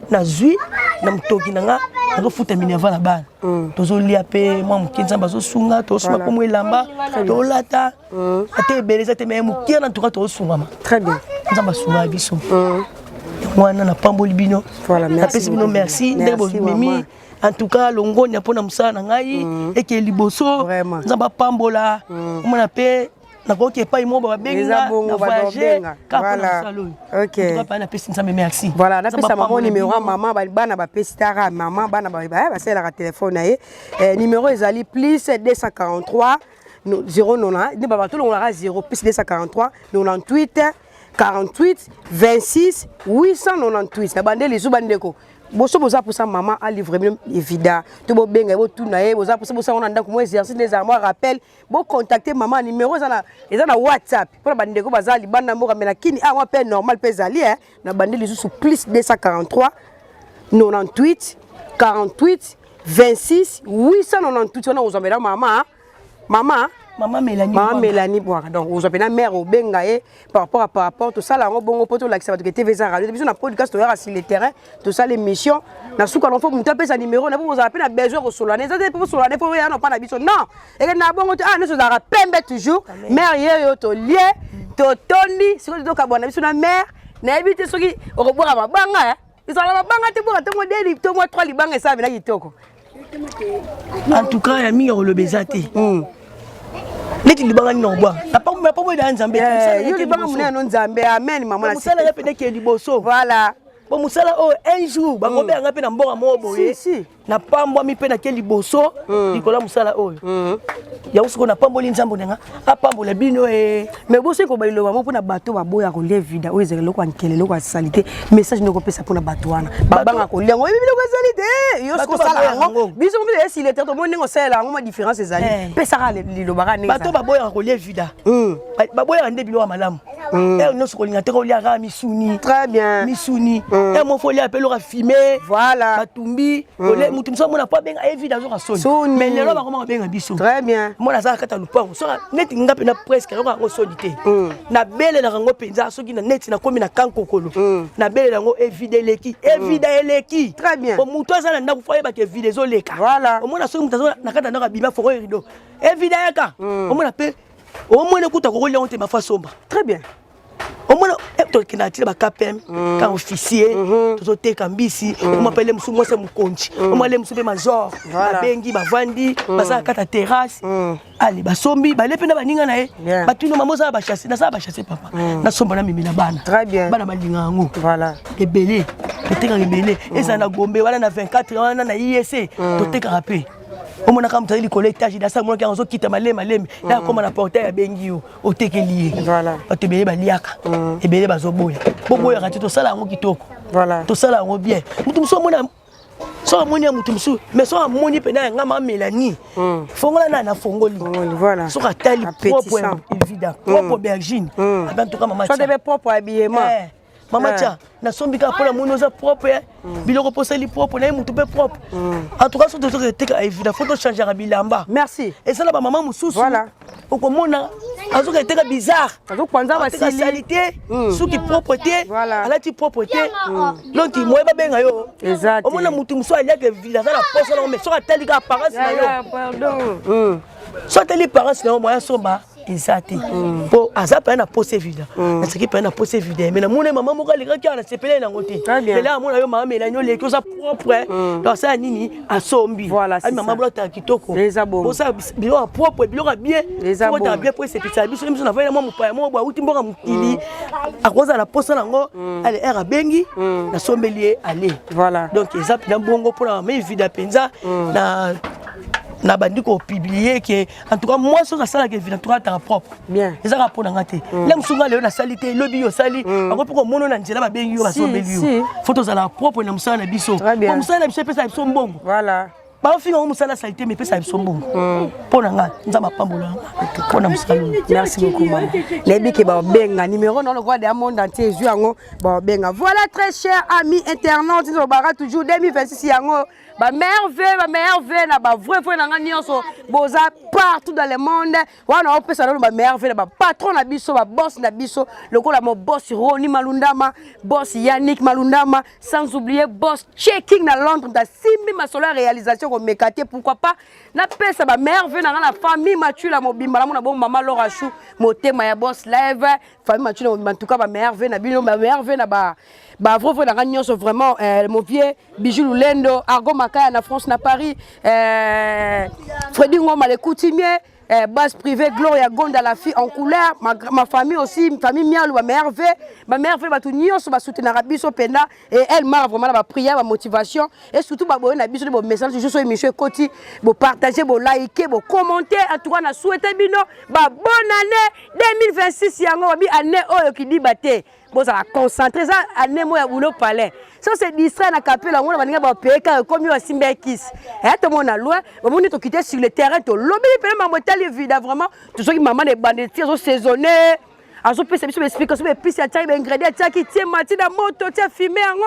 nazwi na motoki na nga, nazofuta minerval na bana, tozolia mpe mwa moke. Nzambe azosunga, tozosomba mpo mwa elamba tolata, ata ebele eza te, mais moke na ntuka tozosungama. Très bien. Nzambe asungaka biso. Yango wana napamboli bino, napesi bino merci ndenge bomemi. En tout cas, longonia mpona mosala na ngai eke liboso. Nzambe apambola. Omona mpe nakoki epai moko babengi nga na voyage kaka mpona mosala oyo. Paa napesi Nzambe merci. Voilà, napesa mama numéro ya mama. Bana bapesi tara mama, bana basalelaka telefone na ye. Numéro ezali plus 243 090 nde bato tolongolaka 0, plus 243 98 48 26 898. Na bande lisu, bandeko, boso boza mposa mama alivre bino evida to bobenga ye, botuna ye. Boza mposa bosango na ndako, mwa exercice nde ezala, mwa rappel, bocontacte mama. Numéro eza na WhatsApp mpona bandeko baza libanda mboka, mais na kini awa mpe normal mpe ezali. Na bande lisusu, plus 243 98 48 26 898. Wana ozwa mpena mama, mama. Mama Mélanie. Mama Mélanie Bwaka. Donc ozwa mpena mare, obenga ye par rapport tosala yango bongo mpo tolakisa bato ke TV eza radio. Biso na podcast toyaka sur le terrain, tosala émission na suka. No fo moto apesa numéro na mpo bozala mpe na besoin kosolola ne. Eza te mpo bosolola ne mpo oya no mpa na biso. Non, eke na bongo te. Ah, nyonso ozalaka pembe toujours. Mare ye oyo tolie, totondi. Sikoyo tokabwana biso na mare. Nayebi te soki okobwaka mabanga, ezala mabanga te, bwaka ntongo deli to mwa trois libanga, esala mena kitoko. En tout cas, ya mingi ya koloba eza te. Neti libanga nini nakobwaka? Napambo eda Nzambe. Yo libanga monene no Nzambe. Amen, mama. Mosala ya pene ke liboso. Voilà. Bo mosala oyo, un jour bakobenganga mpe na mboka moko boye. Napambwami mpe nake liboso likolo ya mosala oyo. Yango sikoyo napamboli Nzambe nanga, apambola bino e. Mais bosoki koba liloba mo mpona bato baboya kolia vida oyo ezala eloko ya nkele, eloko ya sali te, message nde okopesa mpona bato wana babanga kolia yango? Oyebi biloko ezali te, yo soki osala yango, biso mpe esili te. Tomoni ndenge osalela yango, mwa différence ezali. Pesaka liloba kaka ndenge. Bato baboyaka kolia vida, baboyaka nde biloko ya malamu. Ere nyonso kolinga te kolia kaka misuni. Très bien. Misuni ere moko olia mpe eloko afime. Voilà. Batumbi, motu mosusu amona po abenga ye vida, azoka soni. Mais lelo bakoma kobenga biso. Très bien. Mona aza kati ya lupango, soki neti nga mpena presque nayoka yango soni te. Nabelelaka yango mpenza soki na neti nakomi na kankokolo, nabelela yango: "Evida eleki, evida eleki." Très bien. Po motu aza na ndako fo ayebaka evida ezoleka. Voilà. Omona soki moto aza na kati ya ndako, abima, fongo rideau, evida yaka. Omona mpe omona kuta kokolia yango te, mafa asomba. Très bien. Omona tokendaka tina ba KPM ka officier, tozoteka mbisi. Oma mpe le mosu mwasi ya mokonzi, oma le mosu mpe major, babengi, bavandi, basala kata terrasse. Ale basombi, bale mpe na baninga na ye. Batuni: "Mama, ozala bachasse?" "Nasala bachasse, papa, nasomba, namemela bana." Bana balinga yango. Ebele totekaka, ebele ezala na Gombe wana, na 24 wana, na IEC totekaka mpe. Omonaka moto azali likolo étage, dasa monaki yango, ozokita malemi malemi, na akóma na portail, abengi yo, otekeli ye. Bato ebele baliaka, ebele bazoboya. Boboyaka te, tosala yango kitoko, tosala yango bien. Moto mosusu amona, soki amoni ya moto mosusu, mais soki amoni mpena ya nga ma Mélanie, fongola na nafongoli, soki atali propre evida, propre aubergine, abe: "En tout cas, mama." Propre habillement. "Mama tia, nasombi kaka mpona moni oza propre, biloko mpo osali propre na ye, motu mpe propre." En tout cas, soki tozoki eteka evida, fo tochangeaka bilamba. Merci. Ezala bamama mosusu, okomona azoki eteka bizarre, azokwanza. Sali te, suki propre te, alati propre te. Donc moye babenga yo, omona motu mosusu aliaka evida, aza na poso nango, mais soki atali kaka apparence na yo, soki atali apparence na yo, moya asomba. Eza te, mpo aza mpenza na posa evida. Naseki mpenza na posa evida, mais namoni mama moko alekaki awa, nasepeleli nango te. Très bien. Lelo amona yo, mama Melani, oleki, oza propre, donc asala nini? Asombi. Voilà, c'est Abi mama ça. bolotaka kitoko. Eza bongo. Osala biloko ya propre, biloko ya bien. Eza Faut botala bongo. bien, po esepelisa biso. Biso navandi na mwa mopaya moko boye, awuti mboka mokili, akozala na posa nango. Ale ere abengi, nasombeli ye, ale. Voilà. Donc eza mpenza bongo mpona mama Evida mpenza. Na bandi kopublier ke en tout cas mwasi oyo asalaka Evida, en tout cas ataka propre. Bien. Eza kaka mpo na nga te. Le mosusu nga lelo nasali te, lobi yo osali bango, mpo komona na nzela babengi yo, basombeli yo. Si. Faut tozala propre na mosala na biso. Très bien. Po mosala na biso epesa biso mbongo. Voilà. Baofinga ngo mosala asali te, mais epesa biso mbongo. Mpo na nga, Nzambe apambola nga mpo na mosala oyo. Merci beaucoup, mama. Nayebi ke babenga numéro na lokola deya monde entier ezwi yango, babenga. Voilà, très cher ami internaute, tolobaka toujours 2026 yango, bamerveille, bamerveille na bavrai vrai na nga nyonso boza partout dans le monde wana. Opesa nano bamerveille na bapatron na biso, baboss na biso, lokola mo boss Roni Malundama, boss Yannick Malundama, sans oublier boss Checking na Londres, ndasimbi masolo ya réalisation komeka te. Pourquoi pas napesa bamerveille na nga na famille Matula mobimba, namona bongo mama Laura Chou, motema ya boss live, famille Matula mobimba. En tout cas bamerveille na bino, bamerveille na ba bavrai vrai na nga nyonso vraiment, mon vieux Bijou Lulendo, Argo Makaya na France, na Paris, Freddy Ngoma le coutumier, base privée Gloria Gonda, la fille en couleur, ma famille aussi, famille Mialou, bamerveille, bamerveille, bato nyonso basoutenaka biso mpenza et elle mara vraiment na baprière, bamotivation et surtout baboye na biso nde bomesana toujours. So émission ekoti, bopartage, bolike, bocommenter. En tout cas na souhaite bino ba bonne année 2026. Yango babi année oyo kidiba te, bozala concentré. Eza année moko ya boulot palais. So se distrait na kapela yango na baninga bapeye kaka ekomi basimba ekisi eya tomona loin. Bamoni tokite sur le terrain, tolobeli mpena mambo etali Vida. Vraiment tozoki mama na ebandeli ti azosaisonne, azopesa biso baexplication, baépice atiaki, baingrédient atiaki, tie mati na moto, tia fume yango.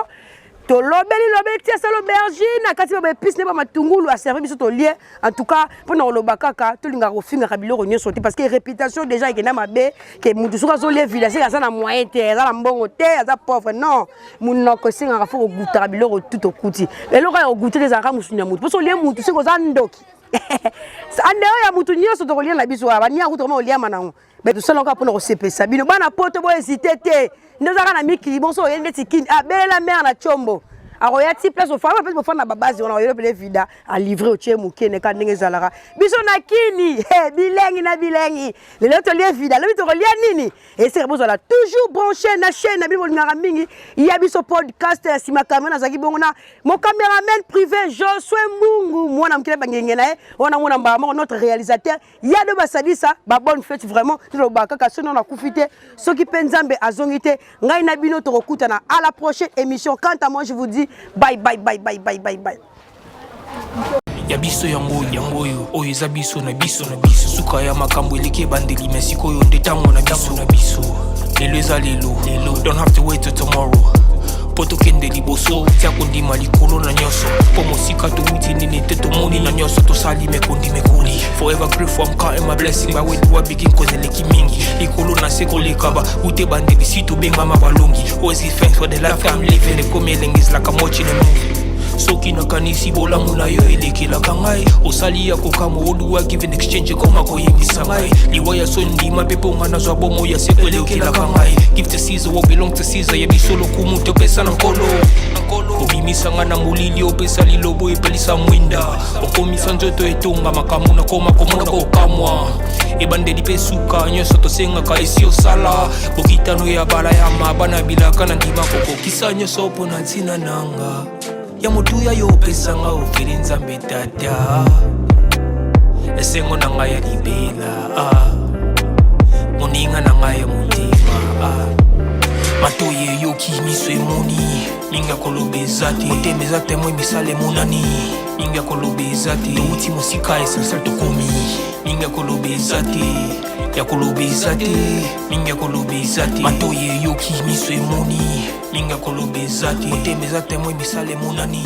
Tolobeli lobeli tia sala aubergine na kati, ba baépice ne, bamatungulu, aservi biso, tolie. En tout cas mpona koloba kaka, tolingaka kofingaka biloko nyonso te, parce que réputation déjà ekenda mabe ke mutu soki azolia Vida seke aza na moyen te, aza na mbongo te, aza pauvre. Non, monoko esengaka fo kogutaka biloko tu. Tokuti eloko ya kogoûter te, ezalaka mosuni ya mutu, mpo so olie mutu soki oza ndoki ande oyo ya mutu nyonso tokolia na biso awa bania kutu koma oliama nango. Me tosala kaka mpona kosepelisa bino bana poto. Bohésite te, nde ozalaka na mikili bonso, oye ndeti kini, abelela mare na tiombo, akoya ti place ofanda mpe bofanda na babase wana, oyelo pele Vida alivre, otie mokene kaka ndenge ezalaka biso na kini. Bilengi na bilengi, lelo tolie Vida, lobi tokolia nini? Esika bozala toujours branché na chaîne na bino bolingaka mingi ya biso podcast. Ya nsima kamera nazalaki bongo na mon caméraman privé Josue Mbungu, mwana mokili bangenge na ye wana, mwana mbala moko, notre réalisateur Yado Basalisa. Babonne fête vraiment. Tolobaka kaka soki nano akufi te, soki mpe Nzambe azongi te, ngai na bino tokokutana à la prochaine émission. Quant à moi, je vous dis bye bye bye bye bye bye bye. Ya biso yango, yango oyo, oyo eza biso na biso na biso. Suka ya makambo eleki ebandeli, me sikoyo nde ntango na biso na biso. Lelo eza lelo lelo, don't have to wait till tomorrow mpo tokende liboso. Tia kondima likolo na nyonso, mpo mosika towuti nini te, tomoni na nyonso tosali mekondi mekoli. Forever grateful, I'm counting my blessing. By where do I begin? Cause eleki mingi likolo na se koleka ba ute bandeli si tobengama balongi. Always give thanks for the life I'm living. Ekomi elengi, is like I'm watching a movie. Soki nakanisi bolamu na yo elekelaka ngai, osali ya kokamwa. Oduwa give in exchange, ekoma koyebisa ngai liwa ya so ndima mpe mponga nazwa bomo ya seko elekelaka ngai. Give to Caesar what belong to Caesar. Ya biso lokumu topesa na Nkolo. Obimisa nga na molili, opesa lilobo, epelisa mwinda, okomisa nzoto etonga makambo nakoma komona kokamwa. Ebandeli mpe suka nyonso tosengaka esi osala bokitano ya bala ya maba na bilaka na ndima kokokisa nyonso mpo na ntina nanga ya motuya yo opesanga ofeli. Nzambe Tata, esengo na ngai ya libela, ah. Moninga na ngai ya motema, ah. Matoi eyoki, miso emoni, mingi ya koloba eza te. Motema eza témoin, misala emonani, mingi ya koloba eza te. Towuti mosika, essentiel tokomi, mingi ya koloba eza te, ya koloba eza te, mingi ya koloba eza te. Matoi eyoki, miso emoni, mingi ya koloba eza te. Motema eza témoin, misala emonani.